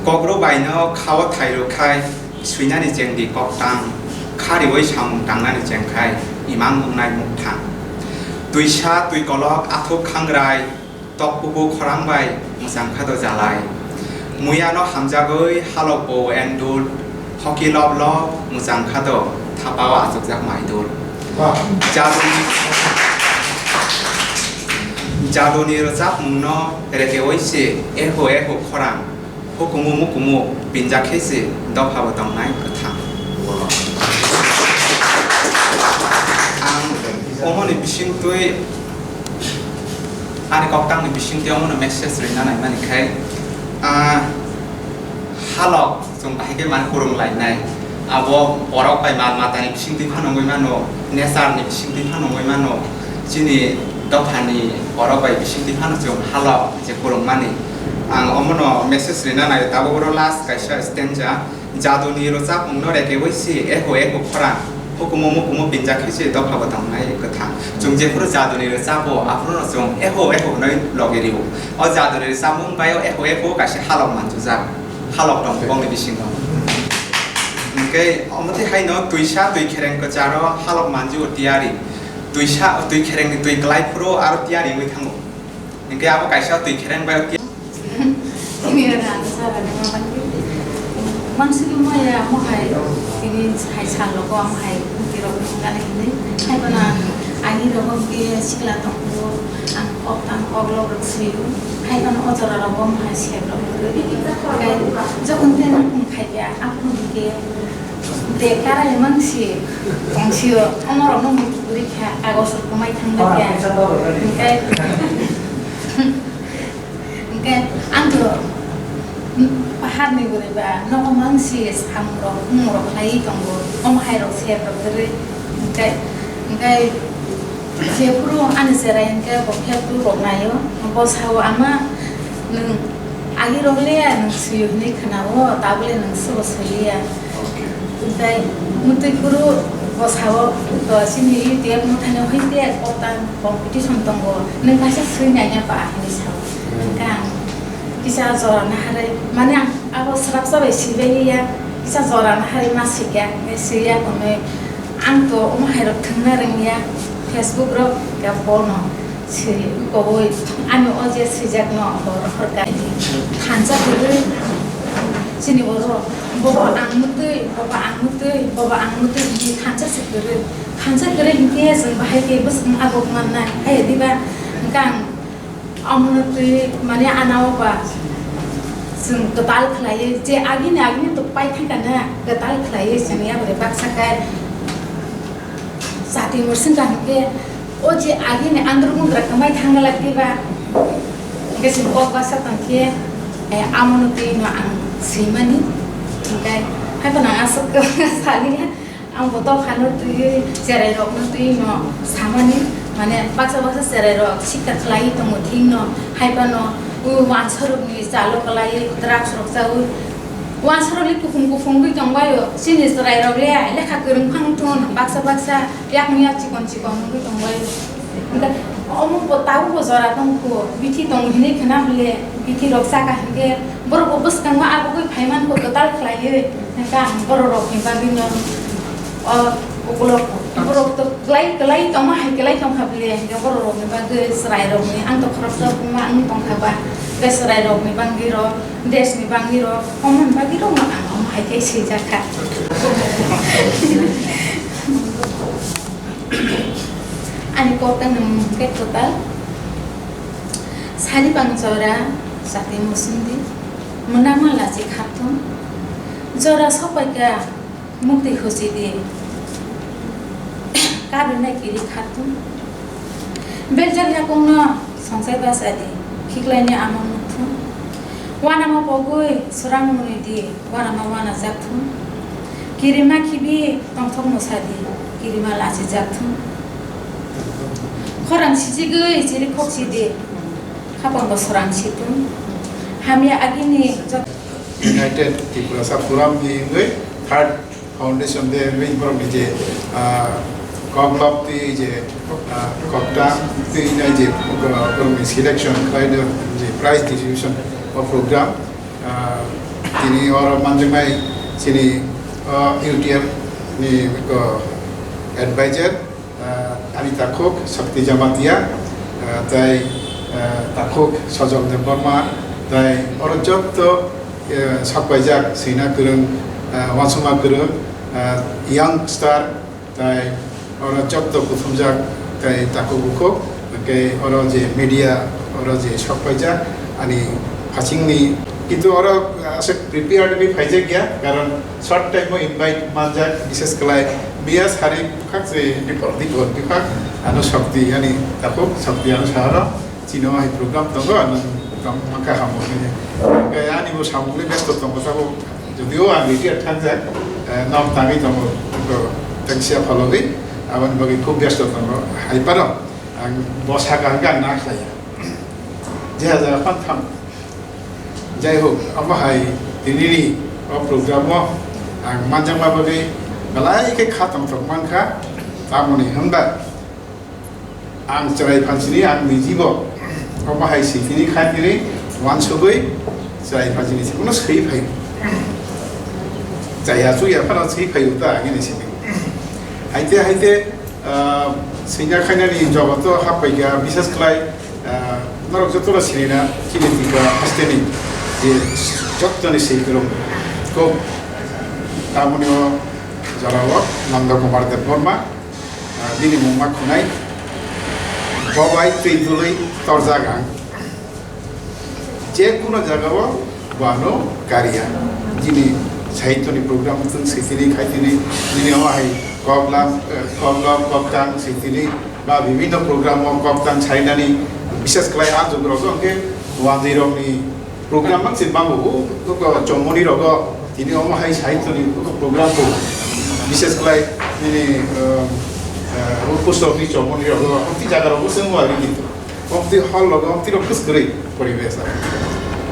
Kokro baino khao thairwk khai swinani chengdi koktang, khariui samung tangnani chengkhai imang wngnai mukthang. Twisa twi kolok athuk khangrai, tokpuku khorang bai mwchang kha do jalai. Muya no hamjagwi halok bo endul, hoki lob lob mwchang kha do. Thapao achukjak maidul. Jaduni, jaduni rwchapmungno rekeui se eho eho khorang, hukumu mukumu pinjak khe se dophabo tongnai kwthang. Ang omoni bisingtwi, ani koktangni bisingtwi omono message rwna naimani khai, ah, halok chwng bahai khe mani kwrwng lainai. Abo borok bai mal matani bisingtwi phano wngwi mano, nature ni bisingtwi phano wngwi mano, chini dophani borok bai bisingtwi phano chwng halok je kwrwngmani. Ang omono message rwna nai, tabuk oro last kaisa stanza, jaduni rwchapmungno rekeui si eho eho khorang, hukumu mukumu pinjak khe se dophabo tongnai kwthang. Chwng jephuru jaduni rwchapo, aphuru no chwng eho eho hwnwi logi rio. O jaduni rwchapmung bai o eho eho kaisa halok manjujak. Halok tong bongni bisingo. Hwnkhe omo twi haino twisa twi khereng kwcharo halok manjio tiyari. Twisa twi kherengni twi kwlai phuru aro tiyari wngwi thango. Hwnkhe abo kaisa twi khereng bai o tiya- Tini oro ang sara ni ma bangwi. Mansukhe maya mohai tini hai sal rogo mohai bwtwi rok nuknani hinwi. Hai phano ang ani rogo hwnkhe sikla tongphuru ang kok tang kok lok rok swi o. Hai phano o jora rogo mohai sep rok kwrwi. Kai jokon tei nang khai ya aphuru hwnkhe de karai mang si tong si o. Omo rok no muitu kwrwi kha kagos rok kwmai thang kha. Hwnkhe Hwnkhe ang to, mm, paharni bwrwi ba nogo mang si samung rok, bumung rok khlaiwi tongo, omo hai rok sep rok kwrwi. Hwnkhe, hwnkhe jephuru ani cherai hwnkhe bo phiyok phuru rok naio, bo sao, "Ama, nwng agi rok le nwng swi o," hwnwi khwnao, tabole nwng sobo swi liya. Hwnkhe mwtwi kuru bwsao to chini U T F mwthangwi hwnkhe kok tang competition tongo, nwng kaisa swi naiya ba hinwi sao. Hwnkhe ang kisa jora naharwi, mane ang abo swrapsa bai swibai ya, kisa jora naharwi ma swikha, hwnkhe swiya hwnwi ang to omo hai rok thwngna rwngya, Facebook rok khe bono. Swi koboi, ani o je swijakno bo rohor kha. Thansa kwrwi chini borok, bobo ang mwtwi, bobo ang mwtwi, bobo ang mwtwi hinwi thansa se kwrwi. Thansa kwrwi hinkhe chwng bahai khe bwswk abok mannai. Hai diba hwnkhe ang omono twi mane ana o ba chwng kwtal khlaiwi je agini agini tok pai thangkha na kwtal khlaiwi chwng yabre baksa khe. Jati mwswngkha hwnkhe o je agini andro mundra kwmai thangna lak diba? Hwnkhe chwng kok baksa tongkhe, eh, amono twi no ang swimani. Hwnkhe hai phano ang aswk saliya, ang bo dophano twiwi cherai rokno twi no samani, mane baksa baksa cherai rok sikha khlaiwi tongo thik no, hai phano o wansa rokni chalo kwlaiwi drugs rok chawi. Wansa rok le kuphung kuphung wngwi tongbaio, chini cherai rok le lekha kwrwng phang thun baksa baksa. Yakni yak chikon chikon wngwi tonglaio. Hwnkhe omo bo tabukbo jora tongkho, bithi tong hinwi khna bwle, bithi rok chakha hinkhe borokbo bwskango abugwi phaimankho kwtal khlaiwi. Hwnkhe ang bororokni bagwino, o, ukulok borok to kwlai kwlai tongma hai kwlai tongkha bwle, hwnkhe bororokni bagwi chwrairokni ang to khoroksa wngma wng tongkha ba, tei chwrairokni bagwirok, desni bagwirok, omoni bagwirokno ang omo hai khe swijakha. Ani kok tang nang khe kwtal. Sani bang jora, jati musundi, mwnama lachi kharthum. Jora sokpaikha, muktwi huchidi, karwi nai kiri kharthum. Beljak yakungno songchai bachadi, khiklaini ama mukthum. Wanama pogwi, swrang mwnwi di, wanama wanajak thung. Kirima khibi tongthok mwsadi, kirima lachijak thung. Khorang sijigwi chirikhok sidi, khapangbo swrang situng. Hamya agini jot- United Tiprasa Forum ni wngwi third foundation day wngwi borokni je, ah, koklop twi je, ah, koktang twi nai je, ah, borokni selection khlai je prize distribution o program. Ah, tini oro manjaknai chini, ah, U T F ni, ah, advisor, ah, ani takhuk Shakti Jamatia, ah, tei, ah, takhuk Sajal Debbarma, tei oro jotto, ah, sakpaijak swina kwrwng, ah, uansukma kwrwng, Ah, youngster, tai oro jotto kuthumjak, tai takhuk bukhuk, hwnkhe oro je media, oro je sok paijak, ani hachingni, kintu oro aswk prepared wngwi phaijak ya, karon short time o invite manjak, bishes khlai biya sari bukhak je bipor, bipor, biphak, ano shokti, ani takhuk shokti, ano saharo. Chini o hai program tongo, nwng tong mankha hamo hwnwi. Hwnkhe ani bo samung le besto tongo, sabo jodio ang retire thangjak, eh, nok tangwi tongo, to tengsia phalogwi, aboni bagwi khub besto tongo. Hai phano ang bo saka hwnkhe ang na khlaiya. Je hajar phan tham. Jai hok, omo hai tinini o program o ang manjakma bagwi belai khe kha tongthok mankha, tamoni hwnba Ang chwrai phansini ang nijibo omo hai sitini khatini uansugwi chwrai phansini sikuno swi phaio. Chaya chuya phano swi phaio ta agini simi. Haite haite, ah, singya khainani jogoto happaikha, bishes khlai, ah, norok jotono sinina chini tika hasteni je jottoni swi kwrwng kok tamoni o jorao Nanda Kumar Debbarma. Ah, bini mungma khunai, bo bai twi dului torjak ang. Je kuno jagao bo ano kariya. Jini sahitoni program chwng sitini khaitini, jini omo hai koklam, eh, koklom, koktang sitini ba bibhinno program o koktang sainani, bishes khlai a jugrogo hwnkhe wanjwi rokni program mang se bango, o, o, o, chongmoni rogo, tini omo hai sahitoni, o, program ko, bishes khlai, nini, um, uh, o, post office chongmoni rogo, o, ti jaga rogo se mo ari kintu. O, ti hall rogo, o, ti rogo kus kore poribesh.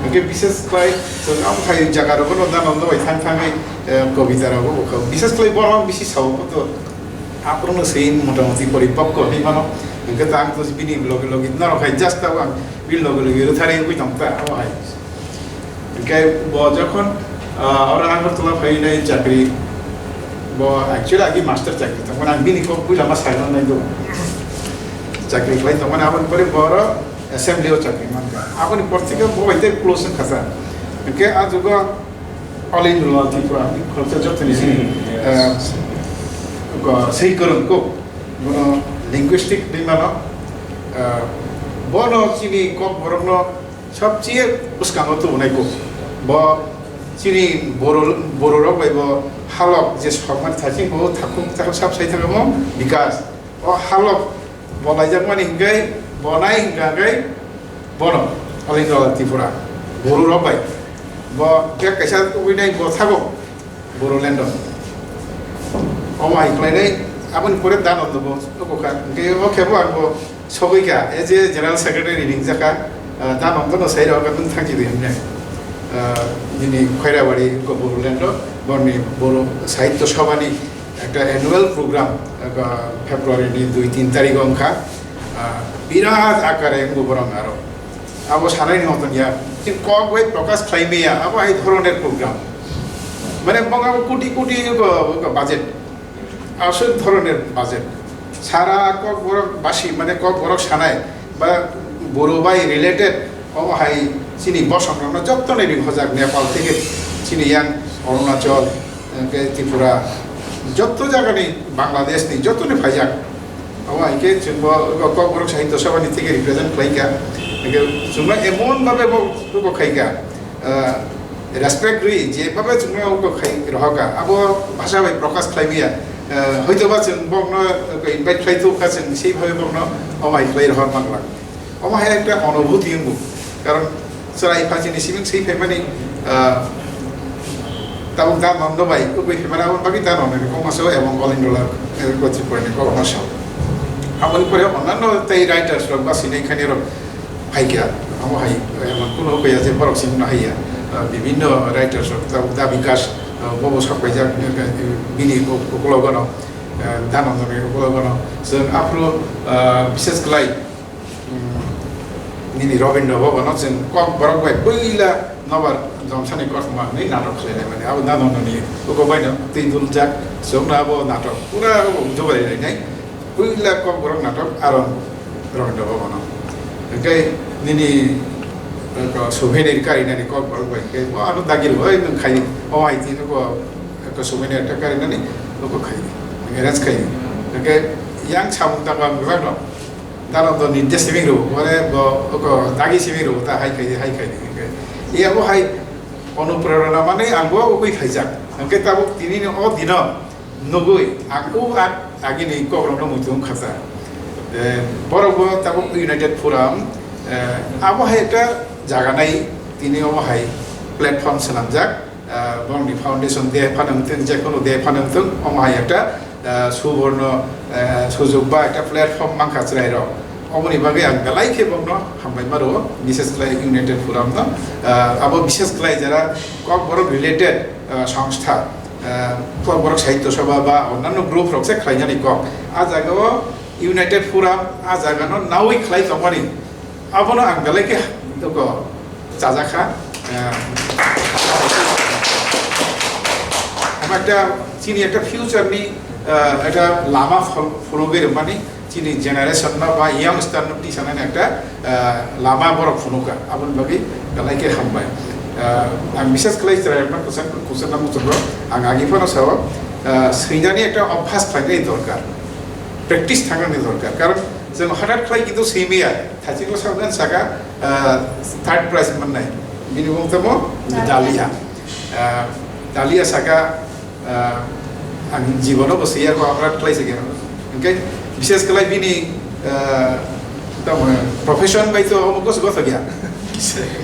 Oke, bishes khlai, so, omo hai jaga rogo no dano no bai thang thang hai, um, kobita rogo, o, bishes khlai borom bisi sao, o, to, Aphuru no swi motamoti poripokko hinwi mano. Hwnkhe ta ang to bini loge loge norok hai just abo ang bini loge loge rwtharwi wngwi tong ta abo hai. Hwnkhe bo jokhon, ah, oro Agartala phainai chakri, bo actually agi master chakri tongmani, ang bini kok puila ma sai manai do. Chakri khlai tongmani aboni pore bo oro assembly o chakri mankha. Aboni por thikhe bo bai tei close wngkha sa. Hwnkhe ah jugo All in all, Tripura ni khoroksa joto ni sini, eh, ko, sei kwrwng kok, bono linguistic ni mano, eh, bono chini kok borok no sabchiye bwskango tubunai kok. Bo chini Boro, Boro rok bai bo halok je somani thaching bo thakhuk thakhuk sab sai thangmo bikas. O halok bo laijakmani hwnkhe, bo nai hwnkha khe bono, All in all Tripura, Boro rok bai. Bo bek kaisa tubui nai bo thago, Bodoland o. Omo hai khlai nai, aboni pore Danondo bo, obo kha, hwnkhe o khe bo ang bo sogwi kha, as a general secretary ringjak kha, ah, Danondo no sai rok kha, nwng thangchi di hwnwi. Ah, nini Khairabari ko Bodoland o, boni Boro Sahitya Sabha ni Ekta annual program, ekta February ni dui tin tarik wngkha, ah, birat akare wngbo borok aro. Abo sanai ni moton ya, chini kok bai prokash khlai maya, abo hai dhoroner program. Mane bong abo koti koti ko, ko budget, aswk dhoroner budget. Sara kok borok basi, mane kok borok sanai, ba boro bai related, obo hai chini bosong rokno joto ni ring hojak Nepal theke chini yang Arunachal, hwnkhe Tripura, joto jaga ni Bangladesh ni joto ni phaijak. Obo hai khe chwng bo kok borok sahitya sabha ni theke represent khlai kha. Hwnkhe chwng no emon bhabe bo, bo khai kha. Ah, respect rwi je bhabe chwngno wngkha khai rohorkha, abo bhasha bai prokash khlai maya. Ah, hoito ba chwng bokno invite khlai thuk kha, chwng sei bhabe bokno omo hai khlai rohor mangla. Omo hai ekta onubhuti wngbo, karon chwrai phachini simi sei phaimani, ah, tabuk Danondo bai wngwi phaimani, aboni bagwi Danondo ni kokma sao ebong All in all, eh, Tripura ni kokma sao. Aboni pore onanno tei writers rok ba sinai khani rok Hai kha, amo hai, eh, emon kuno kaya je borok simi no haiya. Ah, bibhinno writers rok, ta, Da Bikash, ah, bobo sak paijak, eh, bini u-, ukulogo no, eh, Dhananjay ni ukulogo no. Chwng aphuru, ah, bishes khlai, mm, nini Rabindra Bhavan o chwng kok borok bai puila nobar jomsani kothoma hwnwi natok khlai lai mani. Abo Dhananjay ni uko bai no twi duljak, chwng no abo natok pura abo ujo bai lai nai. Puila Kokborok natok Aron Rabindra Bhavan o. Hwnkhe nini, eh, ko souvenir karinani Kokborok bai khe bo ano dagi rw, "Oi, nwng khai, o hai twi nugo, Ko sumai ni ekta karinani oko khai, arrange khai. Hingke yang samung tangma bebak no. Dano do nirdesh simi ro, ore bo oko dagi simi ro, ta hai khai, hai khai. Hingke iya bo hai onuprerona mane ang bo ugui khaijak. Hingke tabuk tini ni o dino nugui ang u ag-, agini kokrok no muitu khasa. Eh, borok bo tabuk United Forum, eh, abo hai ekta jaga nai tini obo hai platform swnamjak. Ah, borokni foundation de phano wngthung, je kono de phano wngthung, omo hai ekta, ah, suborno, ah, sujok ba ekta platform mankha chwrairok. Omoni bagwi ang belai khe borokno hambai maro, bises khlai United Forum no, ah, abo bises khlai jara Kokborok related, ah, songstha, ah, Kokborok Sahitya Sabha ba onnanno group rok se khlainani kok. A jagao United Forum a jagano nawi khlai tongmani. Abono ang belai khe ko chajakha. Eh, ama ekta chini ekta future ni, eh, ekta lama phol-, phunugwi rwmani chini generation no ba youngster no tisanani ekta, eh, lama borok phunuka. Aboni bagwi belai khe hambai. Eh, ang bises khlai chwrai rokno kwchang, kwchangma muchungo ang agi phano sao, eh, swinani ekta obhas khlainani dorkar, practice thangnani dorkar. Karon chwng hothat khlai kintu swimaya. Thaichikgo sakno saka, ah, third prize mannai. Bini mung tamo Dalia. Dalia. Ah, Dalia saka, ah, ang jibono bo swiya ko aprat khlai saka. Hingke bises khlai bini, ah, tamo profession bai to omo kos gothok ya.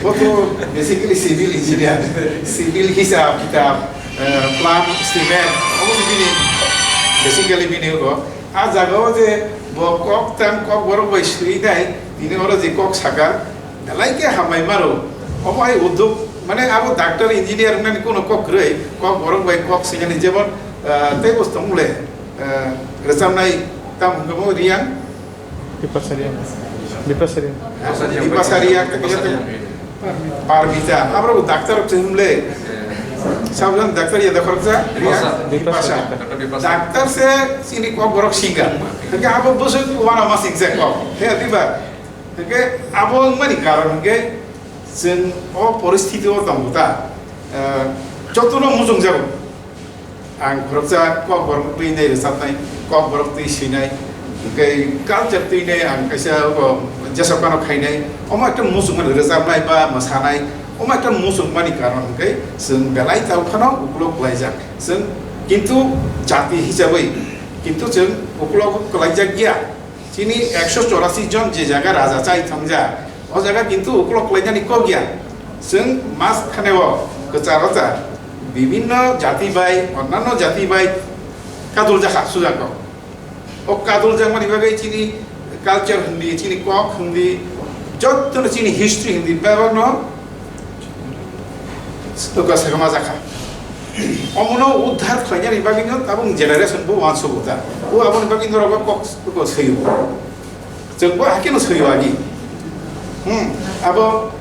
Bo to basically civil engineer, civil hisab kitab, ah, plan estimate, omo se bini basically bini ko. A jagao je bo kok tang Kokborok bai swinai, tini oro je kok saka, belai khe hambai maro. Omo hai uddog, mane abo doctor, engineer wngnani kuno kok kwrwi, Kokborok bai kok swinani jemon, ah, tei bo tong le, ah, rwchapnai tam hwnkhe bo Riyang. Bipasariya. Bipasariya. Bipasariya, Parmita, abo doctor se hwnle. Sabjang doctor ya doktor sa? Bipasa. Bipasa. Doctor se chini Kokborok singa. Hingke abo bosok wana masing se kok. He diba? Hingke abo wngmani karon hingke chwng o poristhiti o tongo ta. Eh, jotono muchung jago. Ang khoroksa Kokborok twi nai rwchapnai, Kokborok twi swinai, tei culture twi nai ang kaisa, o, jesokano khainai, omo ekta muchungmani rwchapnai ba mwsanai, omo ekta muchungmani karon hwnkhe chwng belai tau phano ukulok klaijak. Chwng kintu jati hisabai kintu chwng ukulok klaijak ya. Chini ekso chorasi jon je jaga raja chai thangja, o jaga kintu ukulok klainani kok ya. Chwng mas khane o kwcharo cha bibinno jati bai, onnanno jati bai kadul jakha sujak kok. O kadul jakmani bagwi chini culture hindi, chini kok hindi, jottono chini history hindi, bebakno Swkang sakama jakha. Omono uddhar khlainani bagwino tabuk generation bo uansukgo ta. O aboni bagwi norok kok, kok swiyo. Chwng bo hakhe no swiyo agi. Hmm. Abo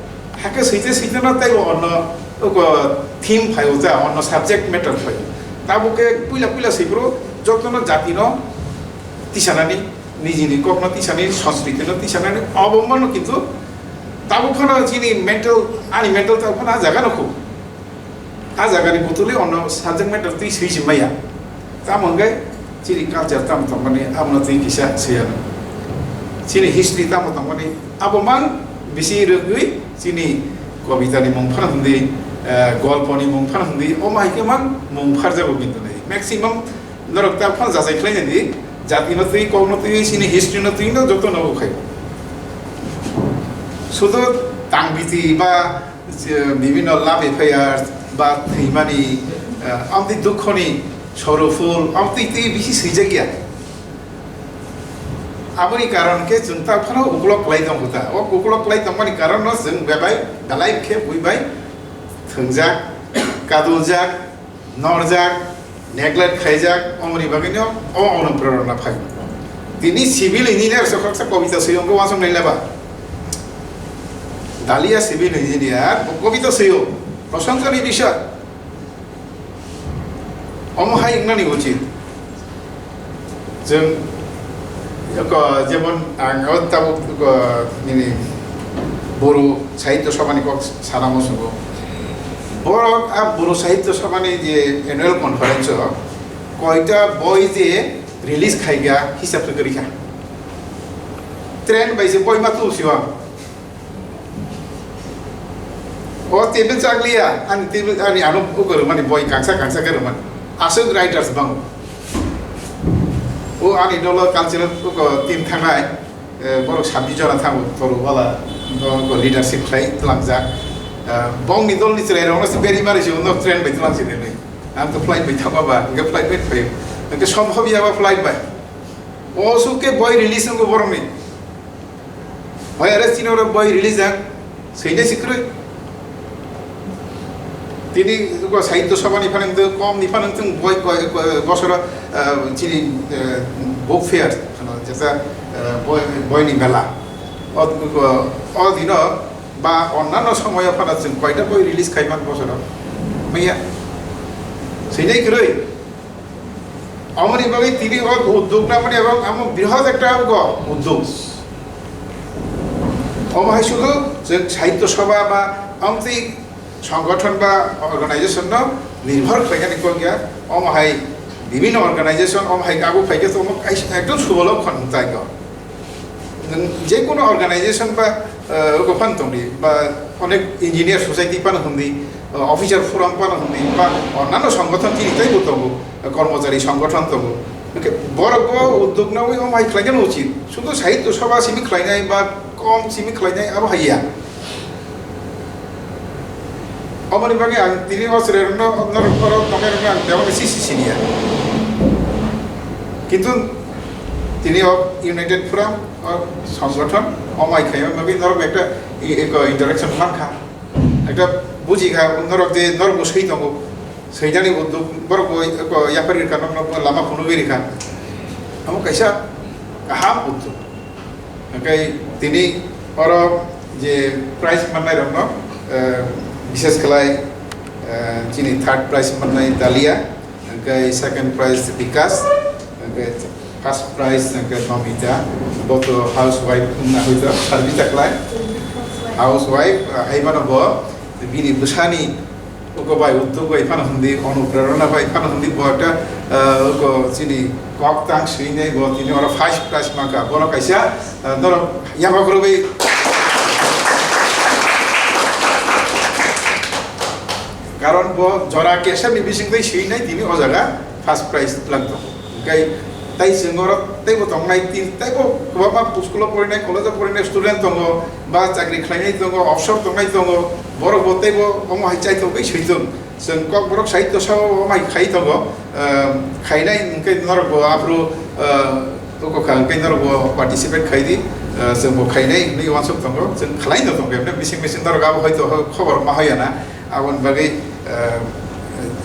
hakhe swite swite no tei bo onno, oko theme phaio ta, onno subject matter phaio. Tabuk khe puila puila swiphuru jotono jatino tisanani, nijini kokno tisanani, sanskriti no tisanani, obo mano kintu tabuk phano chini mental, ani mental tabuk phano a jaga no khu. A jaga ni butuli onno subject matter twi swi si maya. Tamo hwnkhe chini culture tamo tongmani abono twi kisa swi ano. Chini history tamo tongmani abo mang bisi rwgwi chini kobita ni mung phano hwndi, eh, golpo ni mung phano hwndi, o mai khe mang mung pharjago kintu nai. Maximum norok ta phano jachai khlai nai di, jati no twi, kok no twi, chini history no twi no joto no khai. Sudo tangbiti ba je bibhinno love affairs ba thwimani, eh, amtwi dukhoni soruful, amtwi twi bisi swijak ya. Aboni karon khe chwng ta phano uklok klai tong kho ta. O uklok klai tongmani karon no chwng bebai, belai khe bui bai thwngjak, kaduljak, norjak, neglect khaijak, omoni bagwino o onuprerona phai. Tini civil engineer se khoroksa kobita swi wngkhe uansuk nai leba. Dalia civil engineer, bo kobita swi o, prosonsoni bisoi. Omo hai wngnani uchit. Chwng, eko, jemon, ang o tabuk, eko, nini Boru Sahitya Sabhani kok sana muchungo. Borok a Boro Sahitya Sabhani je annual conference o koita boi je release khaikha hisab khe kwrwi kha. Trend bai se boi ma tu siwa. O table chakliya, ani table, ani ano ugo rwmani boi kangsa kangsa khe rwmani. Aswk writers bango. O ani dolo cultural ugo team thangnai, eh, borok sabji jora thango, toru wala, bo, bo leadership khlai tlangjak. Eh, bongni dolni chwrai rokno se beri mari se uno train bai tlang se nini. Ang to flight bai thapa ba, hingke flight bai thai. Hingke sombhob ya ba flight bai. O su ke boi release nungko borokni. Hoi are chini oro boi release jak, seine sikroi. Tini ko Sahitya Sabha ni phanang de kom ni phanang tung boi, boi, boi, bosoro, ah, chini, eh, book fair, ano jeta, eh, boi, boi ni mela. O, o, o dino ba onnanno somoyo phano chwng koita boi release khaimang bosoro? Maya. Seine kroi. Omoni bagwi tini o uddog namani ebong amo bihot ekta go uddog. Omo hai sudu je Sahitya Sabha ba amtwi songgothon ba organization no nirbhor khlainani kok ya, omo hai bibhinno organization, omo hai kabu phaikhe to omo kaisa ekdom subolok khon tai go. Nwng je kono organization ba, eh, ogo phan tongdi, ba onek engineer society phan hwndi, eh, officer forum phan hwndi, ba onnanno songgothon tini teibo tongo, eh, kormochari songgothon tongo. Hwnkhe borok bo uddog nawi omo hai khlaina uchit. Sudu Sahitya Sabha simi khlainai ba kom simi khlainai abo hai ya. Oboni bagwi ang tini o chwrairokno, norok oro tongnairokno ang bebakno si si siniya. Kintu tini o United Forum, o songgothon, o mai khaima bagwi norok ekta i-, eko interaction mankha. Ekta bujikha, norok je norok bo swi tongo. Swinani uddog, borok bo eko yapari rikha, norok lama phunugwi rikha. Amo kaisa kaham uddog. Hingke tini oro je prize mannairokno, eh, bishes khlai, eh, chini third prize mannai Dalia, hingke second prize Bikas, hingke first prize hingke Nomita, bo to housewife wngna hoito, sarbi ta khlai. Housewife, eh, haibano bo bini bwsani Uko bai uddog bai phano hwndi, onuprerona bai phano hwndi, bo ekta, ah, uko chini kok tang swinai bo tini oro first prize mangkha. Bono kaisa, ah, norok yapha kwrwgwi. Karon bo jora kesar ni bising tei swinai tini o jaga first prize lang tongo. Hingke tai chwng oro teibo tongnai, tin, teibo kwbangma school o porinai, college o porinai student tongo, ba chakri khlainai tongo, officer tongnai tongo, borok bo teibo omo hai chaithok bai switung. Chwng Kokborok sahitya sabha o omo hai khai tongo, ah, khainai hingke norok bo aphuru, ah, toko kha hingke norok bo participate khai di, ah, chwng bo khainai hinwi uansuk tongo, chwng khlai no tongo, emne bising bising norok abo hoito khobor ma hoya na. Aboni bagwi, eh,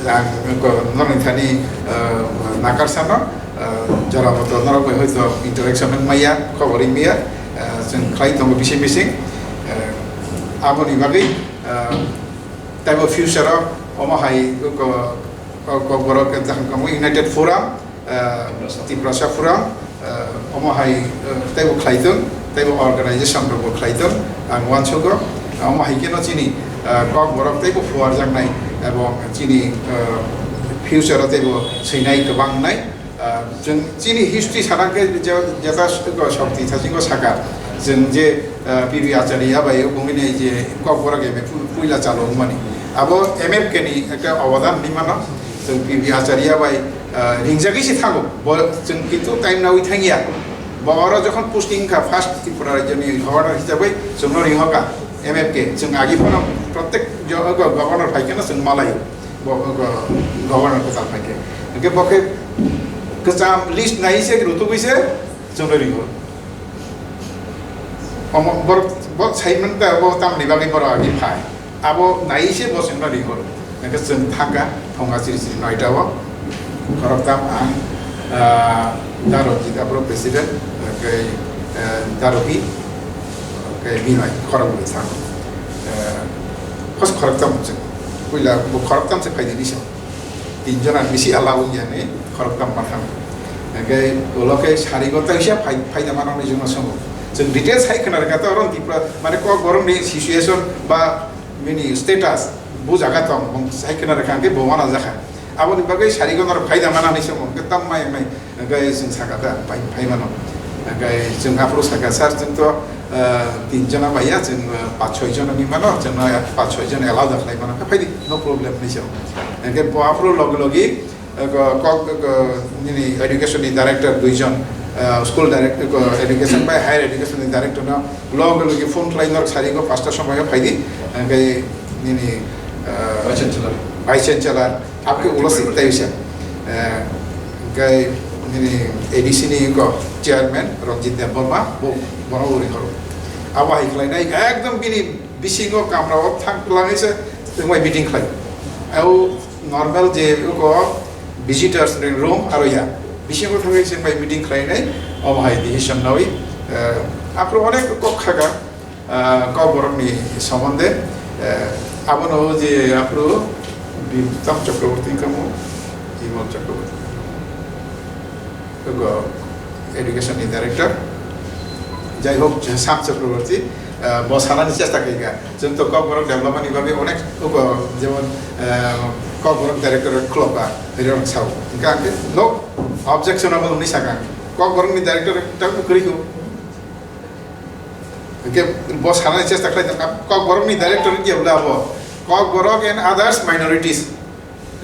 ang ko-, norokni thani, eh, nakarsano, eh, jora moto norok bai hoito interaction wng maya, khobor wng maya, eh, chwng khlai tongo bising bising. Eh, aboni bagwi, eh, teibo future o omo hai ko-, ko-, Kokborok United Forum, eh, Tiprasa Forum, eh, omo hai, eh, teibo khlai tongo, teibo organization rokbo khlai tongo, ang uansugo, omo hai kheno chini, eh, Kokborok teibo phuarjaknai, ebong chini, eh, future o teibo swinai kwbang wngnai. Eh, chwng chini history sana khe je, jeta shokti thasingo saka, chwng je, eh, P B Acharya bai bungini je Kokborok M A pu-, puila chalo wngmani, abo M F K ni ekta obodan hinwi mano. Chwng P B Acharya bai, ah, ringjagwi se thango. Bo chwng kintu time nawi thangya. Bo oro jokhon posting kha first Tripura rajyoni governor hisabai chwngno ringhoka M F K. Chwng agi phano protek jo-, go-, governor phai kheno chwng malai. Bo, go-, governor kwtal phai khe. Hingke bo khe kwcham list nai se rutugwi se chwngno ringo. Omo borok bo sai man ta bo tamni bagwi borok agi phai. Abo nai se bo chwngno ringo. Hingke chwng thangka thonga chiri chiri noita o. Khoroktham ang, ah, Daro Jitapro president, hingke, eh, Darohi, hingke Binoy khoroknwi thang. Eh, first khoroktham chwng. Puila bo khoroktham se phaidi ni se. Tinjon ang bisi allow wngya ni khoroktham mathang. Hingke ulo khe sarigo taisa phai, phaida mano ni jwngno songo. Chwng details hai khna rwkha ta oro Tripura, mane Kokborok ni situation ba bini status, Bo jaga tong, bung sai khna rwkha, hwnkhe bo wana jakha. Aboni bagwi sari gwnarok phaida mana hinwi se, hwnkhe tam mai mai, hwnkhe chwng sakha ta, phai, phai mano. Hwnkhe chwng aphuru sakha, "Sir, chwng to, ah, tin jona bai ya, chwng, ah, panch choi jona wngwi mano, chwngno panch choi jona allow da khlai mano, hwnkhe phaidi, no problem," hinwi se. Hwnkhe bo aphuru logi logi, Eko kok, eko nini education ni director duijon, eh, school direct-, eko education bai higher education ni director no loge loge phone khlai, "Norok sari go pasta somoyo phaidi," hwnkhe nini, eh, Vice Chancellor. Vice Chancellor, apke ulo sik tai usia. Eh, hwnkhe nini A D C ni eko chairman Ranjit Debbarma, bo, bono uri horo. Abo hai khlai nai, ekdom bini bisingo kamra o thang twlang se, wngbai meeting khlai. Au Normal je uko visitors ni room aro ya. Bisingo thangwi chwng bai meeting khlainai, omo hai decision nawi, eh, aphuru onek kok khaga, eh, Kokborok ni somonde, eh, abono je aphuru Biptam Chakraborty kamo, Bimal Chakraborty. Ugo education ni director. Jai hok, Sam Chakraborty, ah, bo sanani chesta khaikha. Chwng to Kokborok development ni bagwi onek ugo, jemon, ah, Kokborok directorate khulokba, rirok sao. Hingkhe ang khe no objectionable hwnwi sakha. Kokborok ni directorate ta kwrwi kho. Hingkhe bo sanani chesta khlai tongkha. Kokborok ni directorate khe bwle abo. Kokborok and others minorities.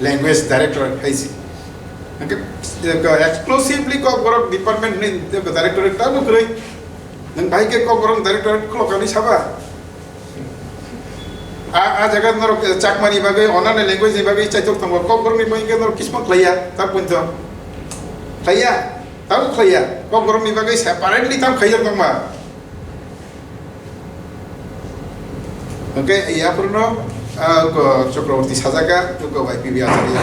Language directorate hai se. Hingke, eh, exclusively Kokborok department ni directorate ta no kwrwi. Nwng bai khe Kokborok directorate khulokani saba. A, a jaga norok, eh, Chakmani bagwi, onano language ni bagwi chaitok tongo. Kokborok ni bagwi khe norok kismo khlaiya, ta punto. Khlaiya, tamo khlaiya. Kokborok ni bagwi separately tam khaijak tongma. Hwnkhe yapharno, ah, ko Chakraborty sajaka, ko bai P B Acharya.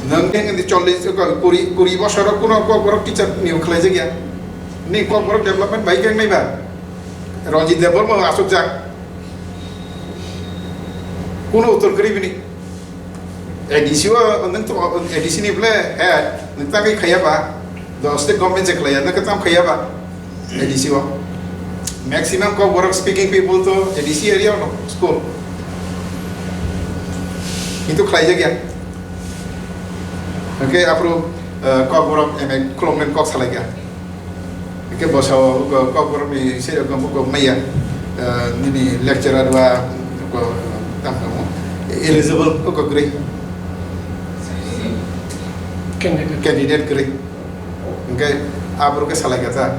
Nwng khe ngi chollish, ko kuri, kuri bosoro kuno Kokborok teacher ni khlaijakya. Ni Kokborok development bai khe nai ba. Ranjit Debbarma asukjak. Kuno uttor kwrwi bini. A D C o, nwng to, A D C ni bole, he, nwng ta khe khaiya ba, do state government je khlaiya, nwng khe tam khaiya ba, A D C o. Maximum Kokborok speaking people to A D C area no school. Kintu khlaijakya. Hwnkhe aphuru, eh, Kokborok M A khuloknani kok salaikha. Hingke bosao, uh, Kokborokni se rokom buko maya, uh, nini lecturer ba, uh, tamo, eligible buko kwrwi. Candidate. Candidate kwrwi. Hingke aborok khe salai kha ta.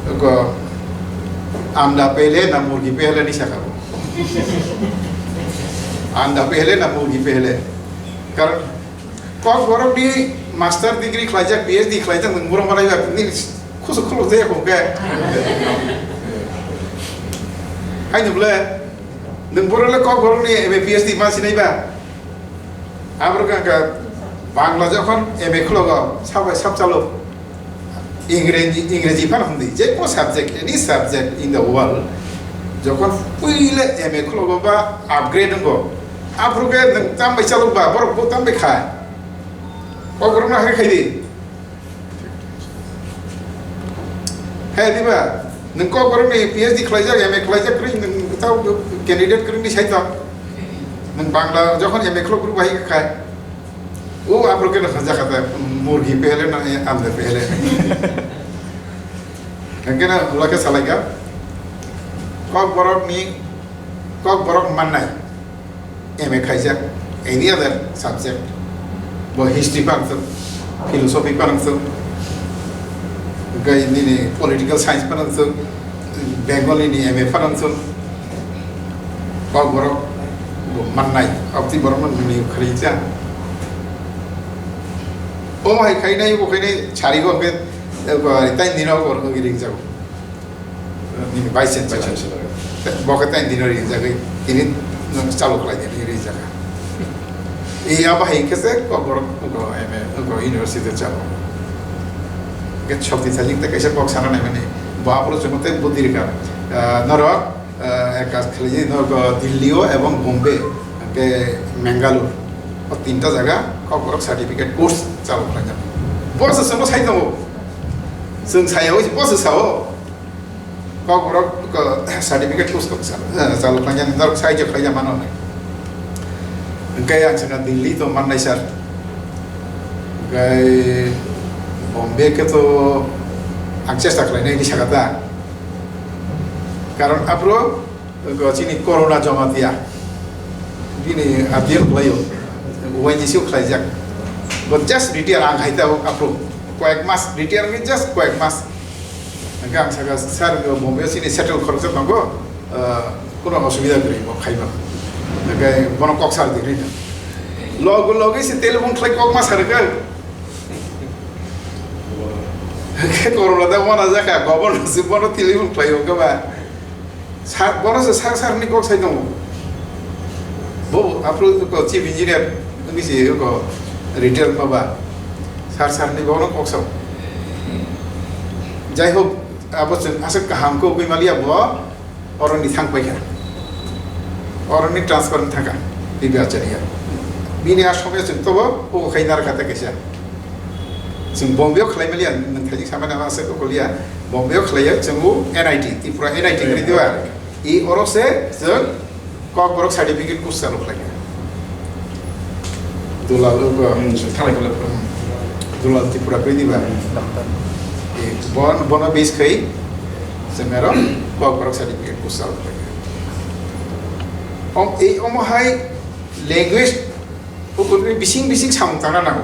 Buko anda pehle na murgi pehle ni saka bo. Anda pehle na murgi pehle. Karon Kokborok ni master degree khlaijak, P H D khlaijak, nwng borok malai ba, nini khusuk khuluk jaya kho khe. Haino bole, nwng borok le Kokborok ni M A P H D ma sinai ba? Aborok ka, ka Bangla jokhon M A khulogo, sabai sab chalo. Ingreji, Ingreji phano hwn di, je kono subject, any subject in the world, jokhon puila M A khulokgo ba upgrade wngkho, aphuru khe nwng tam bai chalok ba, borok bo tam bai kha. Kokborok no hai khai di. Hai di ba, nwng Kokborok ni P H D khlaijak, M A khlaijak kwrwi, nwng tamo candidate kwrwi ni sai tong. Nwng Bangla jokhon M A khulok kwrwi bai khai. O aphuru khe no hwnjak kha ta, murgi pehle na, eh, ande pehle. Hingke na hula khe salai kha, Kokborok ni, Kokborok mannai, M A khaijak, any other subject, bo history phano thung, philosophy phano thung, hingke nini political science phano thung, Bengali ni M A phano thung, Kokborok bo mannai, aboni borok no nini kharwi cha. Omo hai khainai, bo khainai sari bo hwnkhe, eh, bo tai nini rok bo hwnkhe ringjago. Nini vice chancellor. Vice chancellor. Bo khe tai nini ringjagwi, tini nwng chalu khlai di, nini ringjagwi. Iya bahai khe se Kokborok, bo M A, bo university chalu. Hwnkhe sokti sajik tei kaisa kok sana naimani, bo aphuru chwngno tei budi rwkha. Ah, norok, ah, ekka khlaiwi norok Delhi o ebong Bombay, hwnkhe Mangalore, o tinta jaga Kokborok certificate course chalu khlaijak. Bo se chwngno sai tongo. Chwng saya oi, bo se sao. Kokborok ko certificate course kok sal, eh, sal khlaiya, norok sahajyo khlaiya mano. Hwnkhe ang sakha Delhi to mannai sir. Hwnkhe Bombay khe to ang chesta khlainai hinwi sakha ta. Karon aphuru, go chini Corona Jamatia. Bini appeal khlaio. Y G C o khlaijak. Go just retire ang hai ta aphuru. Koyek mas retire ni just koyek mas. Hwnkhe ang sakha, "Sir, go Bombay o chini settle khoroksa tongo, ah, kuno osubida kwrwi bo khaiba." Hwnkhe bono kok sar di rina. Logo logi se telephone khlai kok ma sar khe. Hwnkhe Corona da wana jakha, governor se bono telephone khlai o khe ba. Sir, bono se sir, sir ni kok sai tongo. Bo, aphuru ko chief engineer, ni se ko retire ma ba. Sir, sir ni bono kok sao. Jai hok, abo chwng aswk kaham khe ugwi maliya bo, oroni thang paikha. Oroni transfer wng thangkha, P B Acharya. Bini a somya chwng tobo, o khai narwkha ta kaisa. Chwng Bombay o khlai maliya, nwng thaijik samani ama aswk kok liya, Bombay o khlaiya, chwng o N I T, Tripura N I T kwrwi diba. I oro se chwng Kokborok certificate course chalo khlaikha. Dulal, uh, Hmm, so thalai kole. Hmm. Dulal Tripura koi diba? Hmm. Eh, bon, bono base khai, se mero, Kokborok certificate course chalo khlaikha. Om, eh, omo hai language, o kotri bising bising samung tangna nango.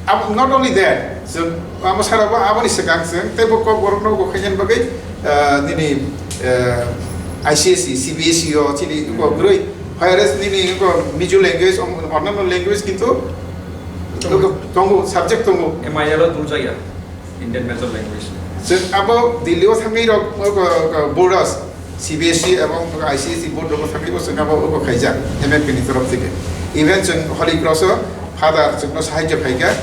Abo, not only that, chwng amo sara bo aboni swkang chwng tei bo Kokborokno bo khaina bagwi, ah, nini, ah, I C S E, C B S E o chini bo kwrwi, whereas nini bo Mizo language, om-, onnanno language kintu tongo, subject tongo. M I L o dul jaya, Indian major language. Chwng abo Delhi o thangwi rok, o, o, o, board o, C B S E ebong I C S E board rogo thangwi bo chwng abo, abo khaijak, M F P ni torof theke. Even chwng Holy Cross o Father chwngno sahajyo khaikha,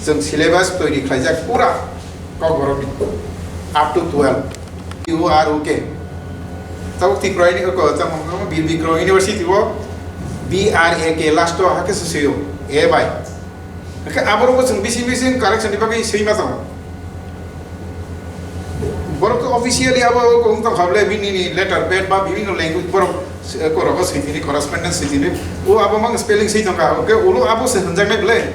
chwng syllabus toiri khlaijak pura Kokborokni up to twelve. U R U K. Tabuk Tripura ni, o, tamo, tamo, Bir Bikram University o B R A K last o hakhe se swiyo, A bai. Hwnkhe aborokbo chwng bising bising correction ni bagwi swima tongo. Borok to officially abo wng tongkha bwle, bini ni letter pad ba bibhinno language borok, eh, korogo switini, correspondence switini. O abo mang spelling swi tongkha, hwnkhe ulo abo se hwnjaknai bwle.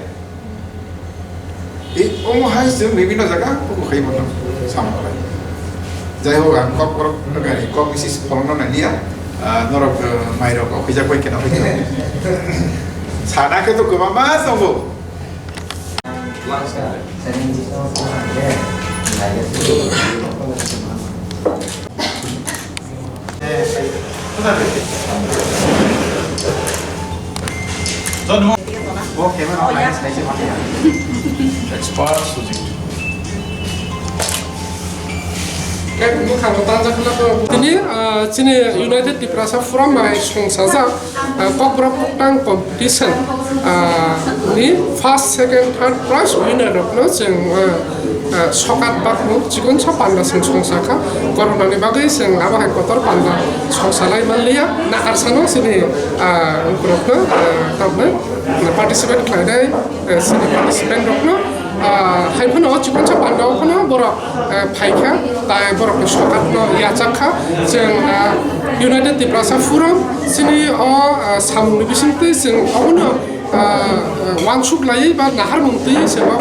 E, omo hai chwng bibhinno jaga, obo khai bono samung khlai. Jai hok, ang kok borok, kok bisi pholongno nai liya. Ah, norok, eh, mairok, okhuijak bai kheno, okhuijak. Sana khe to kwbangma tongo. Expert subject. Tini, ah, chini United Tiprasa Forum bai songchajak, ah, Kokborok Koktang competition, ah, ni first, second, third prize winner rokno chwng, ah, ah, sokat bakmung chikon sa panda chwng songchakha. Corona ni bagwi chwng abo hai kotor panda songchalai manliya. Nakarsano chini, ah, borokno, ah, tamni participate khlainai, ah, chini participant rokno. Ah, hai phano o chikonsa panda o phano borok, eh, phaikha, tai borokni sokatno yachak kha. Chwng, ah, United Tiprasa Forum chini o, ah, samungni bisingtwi chwng obono, ah, ah, uansuk laiwi ba naharmung twiwi chwng o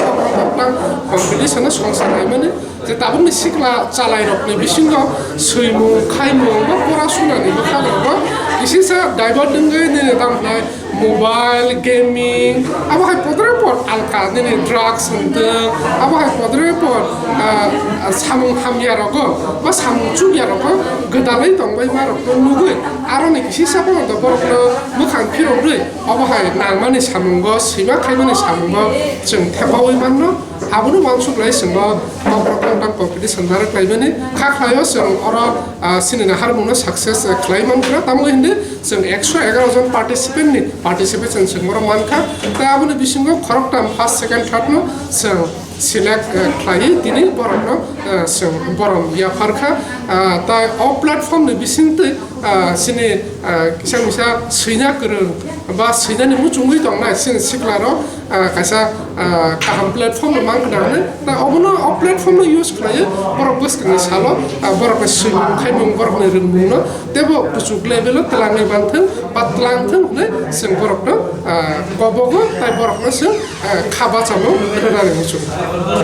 competition o songsa laimani je tabukni sikla chalairokni bisingo swimung, khaimung ba pora sunani bwkha rokbo kisisa divert wngwi nini tamo hwnai mobile, gaming, abo hai podre pod alka nini drugs hwntwng, abo hai podre pod, ah, samung hamya rogo ba samung chukya rogo gwdalwi tongbai ma rokno nugwi aroni kisi sabono borokno mwkhang phirogwi obo hai nangmani samungo, swima khaimani samungo chwng thepaui manno. Abono uansuk lai chwngno Kokborok Koktang competition narwk laimani kha khlaio chwng oro, ah, chini naharmungno success, eh, khlai mankha, tamo hindi chwng ekso egaroh jon participant ni participation chwng oro mankha, tei aboni bisingo khoroktham first, second, third no chwng select, eh, khlaiwi tini borokno, eh, chwng borom yapharkha, ah, tai o platform ni bisingtwi Ah, chini, ah, kisa misa swina kwrwng ba swinani muchungwi tongnai chini siklarok, ah, kaisa, ah, kaham platform no mankha na hwnwi. Na obono, o platform no use khlaiwi borok bwskangni salo, ah, borokni swimung khaimung, borokni rwngmung no teibo kuchuk level o twlangwi manthwng ba twlangthwng hwnwi chwng borokno, ah, kobogo tei borokno chwng, ah, kha bachamo rwnani muchungo.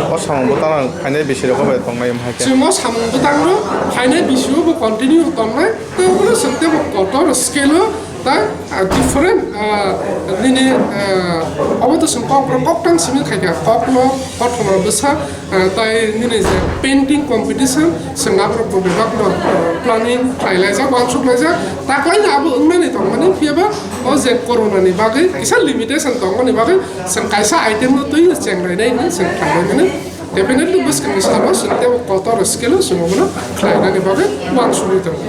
O samung bwtang phainai bisi rok bai tongnai wngkha khe. Chwng o samung bwtangno phainai bisio bo continue tongnai. Tei obono chwng teibo kotor scale o, tai, ah, different, ah, nini, ah, obo to chwng kok rok koktang simi khaikha, kokno kothoma bwsa, ah, tai nini je painting competition, chwng aborok bo bebak no, ah, planning khlai laijak, uansuk laijak, taklaino abo wngnani tongmani, phiyaba o je corona ni bagwi kisa limitation tongmani bagwi chwng kaisa item no twi chenglainai hinwi chwng khlainai mani. Definitely bwskangni salo chwng teibo kotor scale o chwng obono khlainani bagwi uansugwi tongo.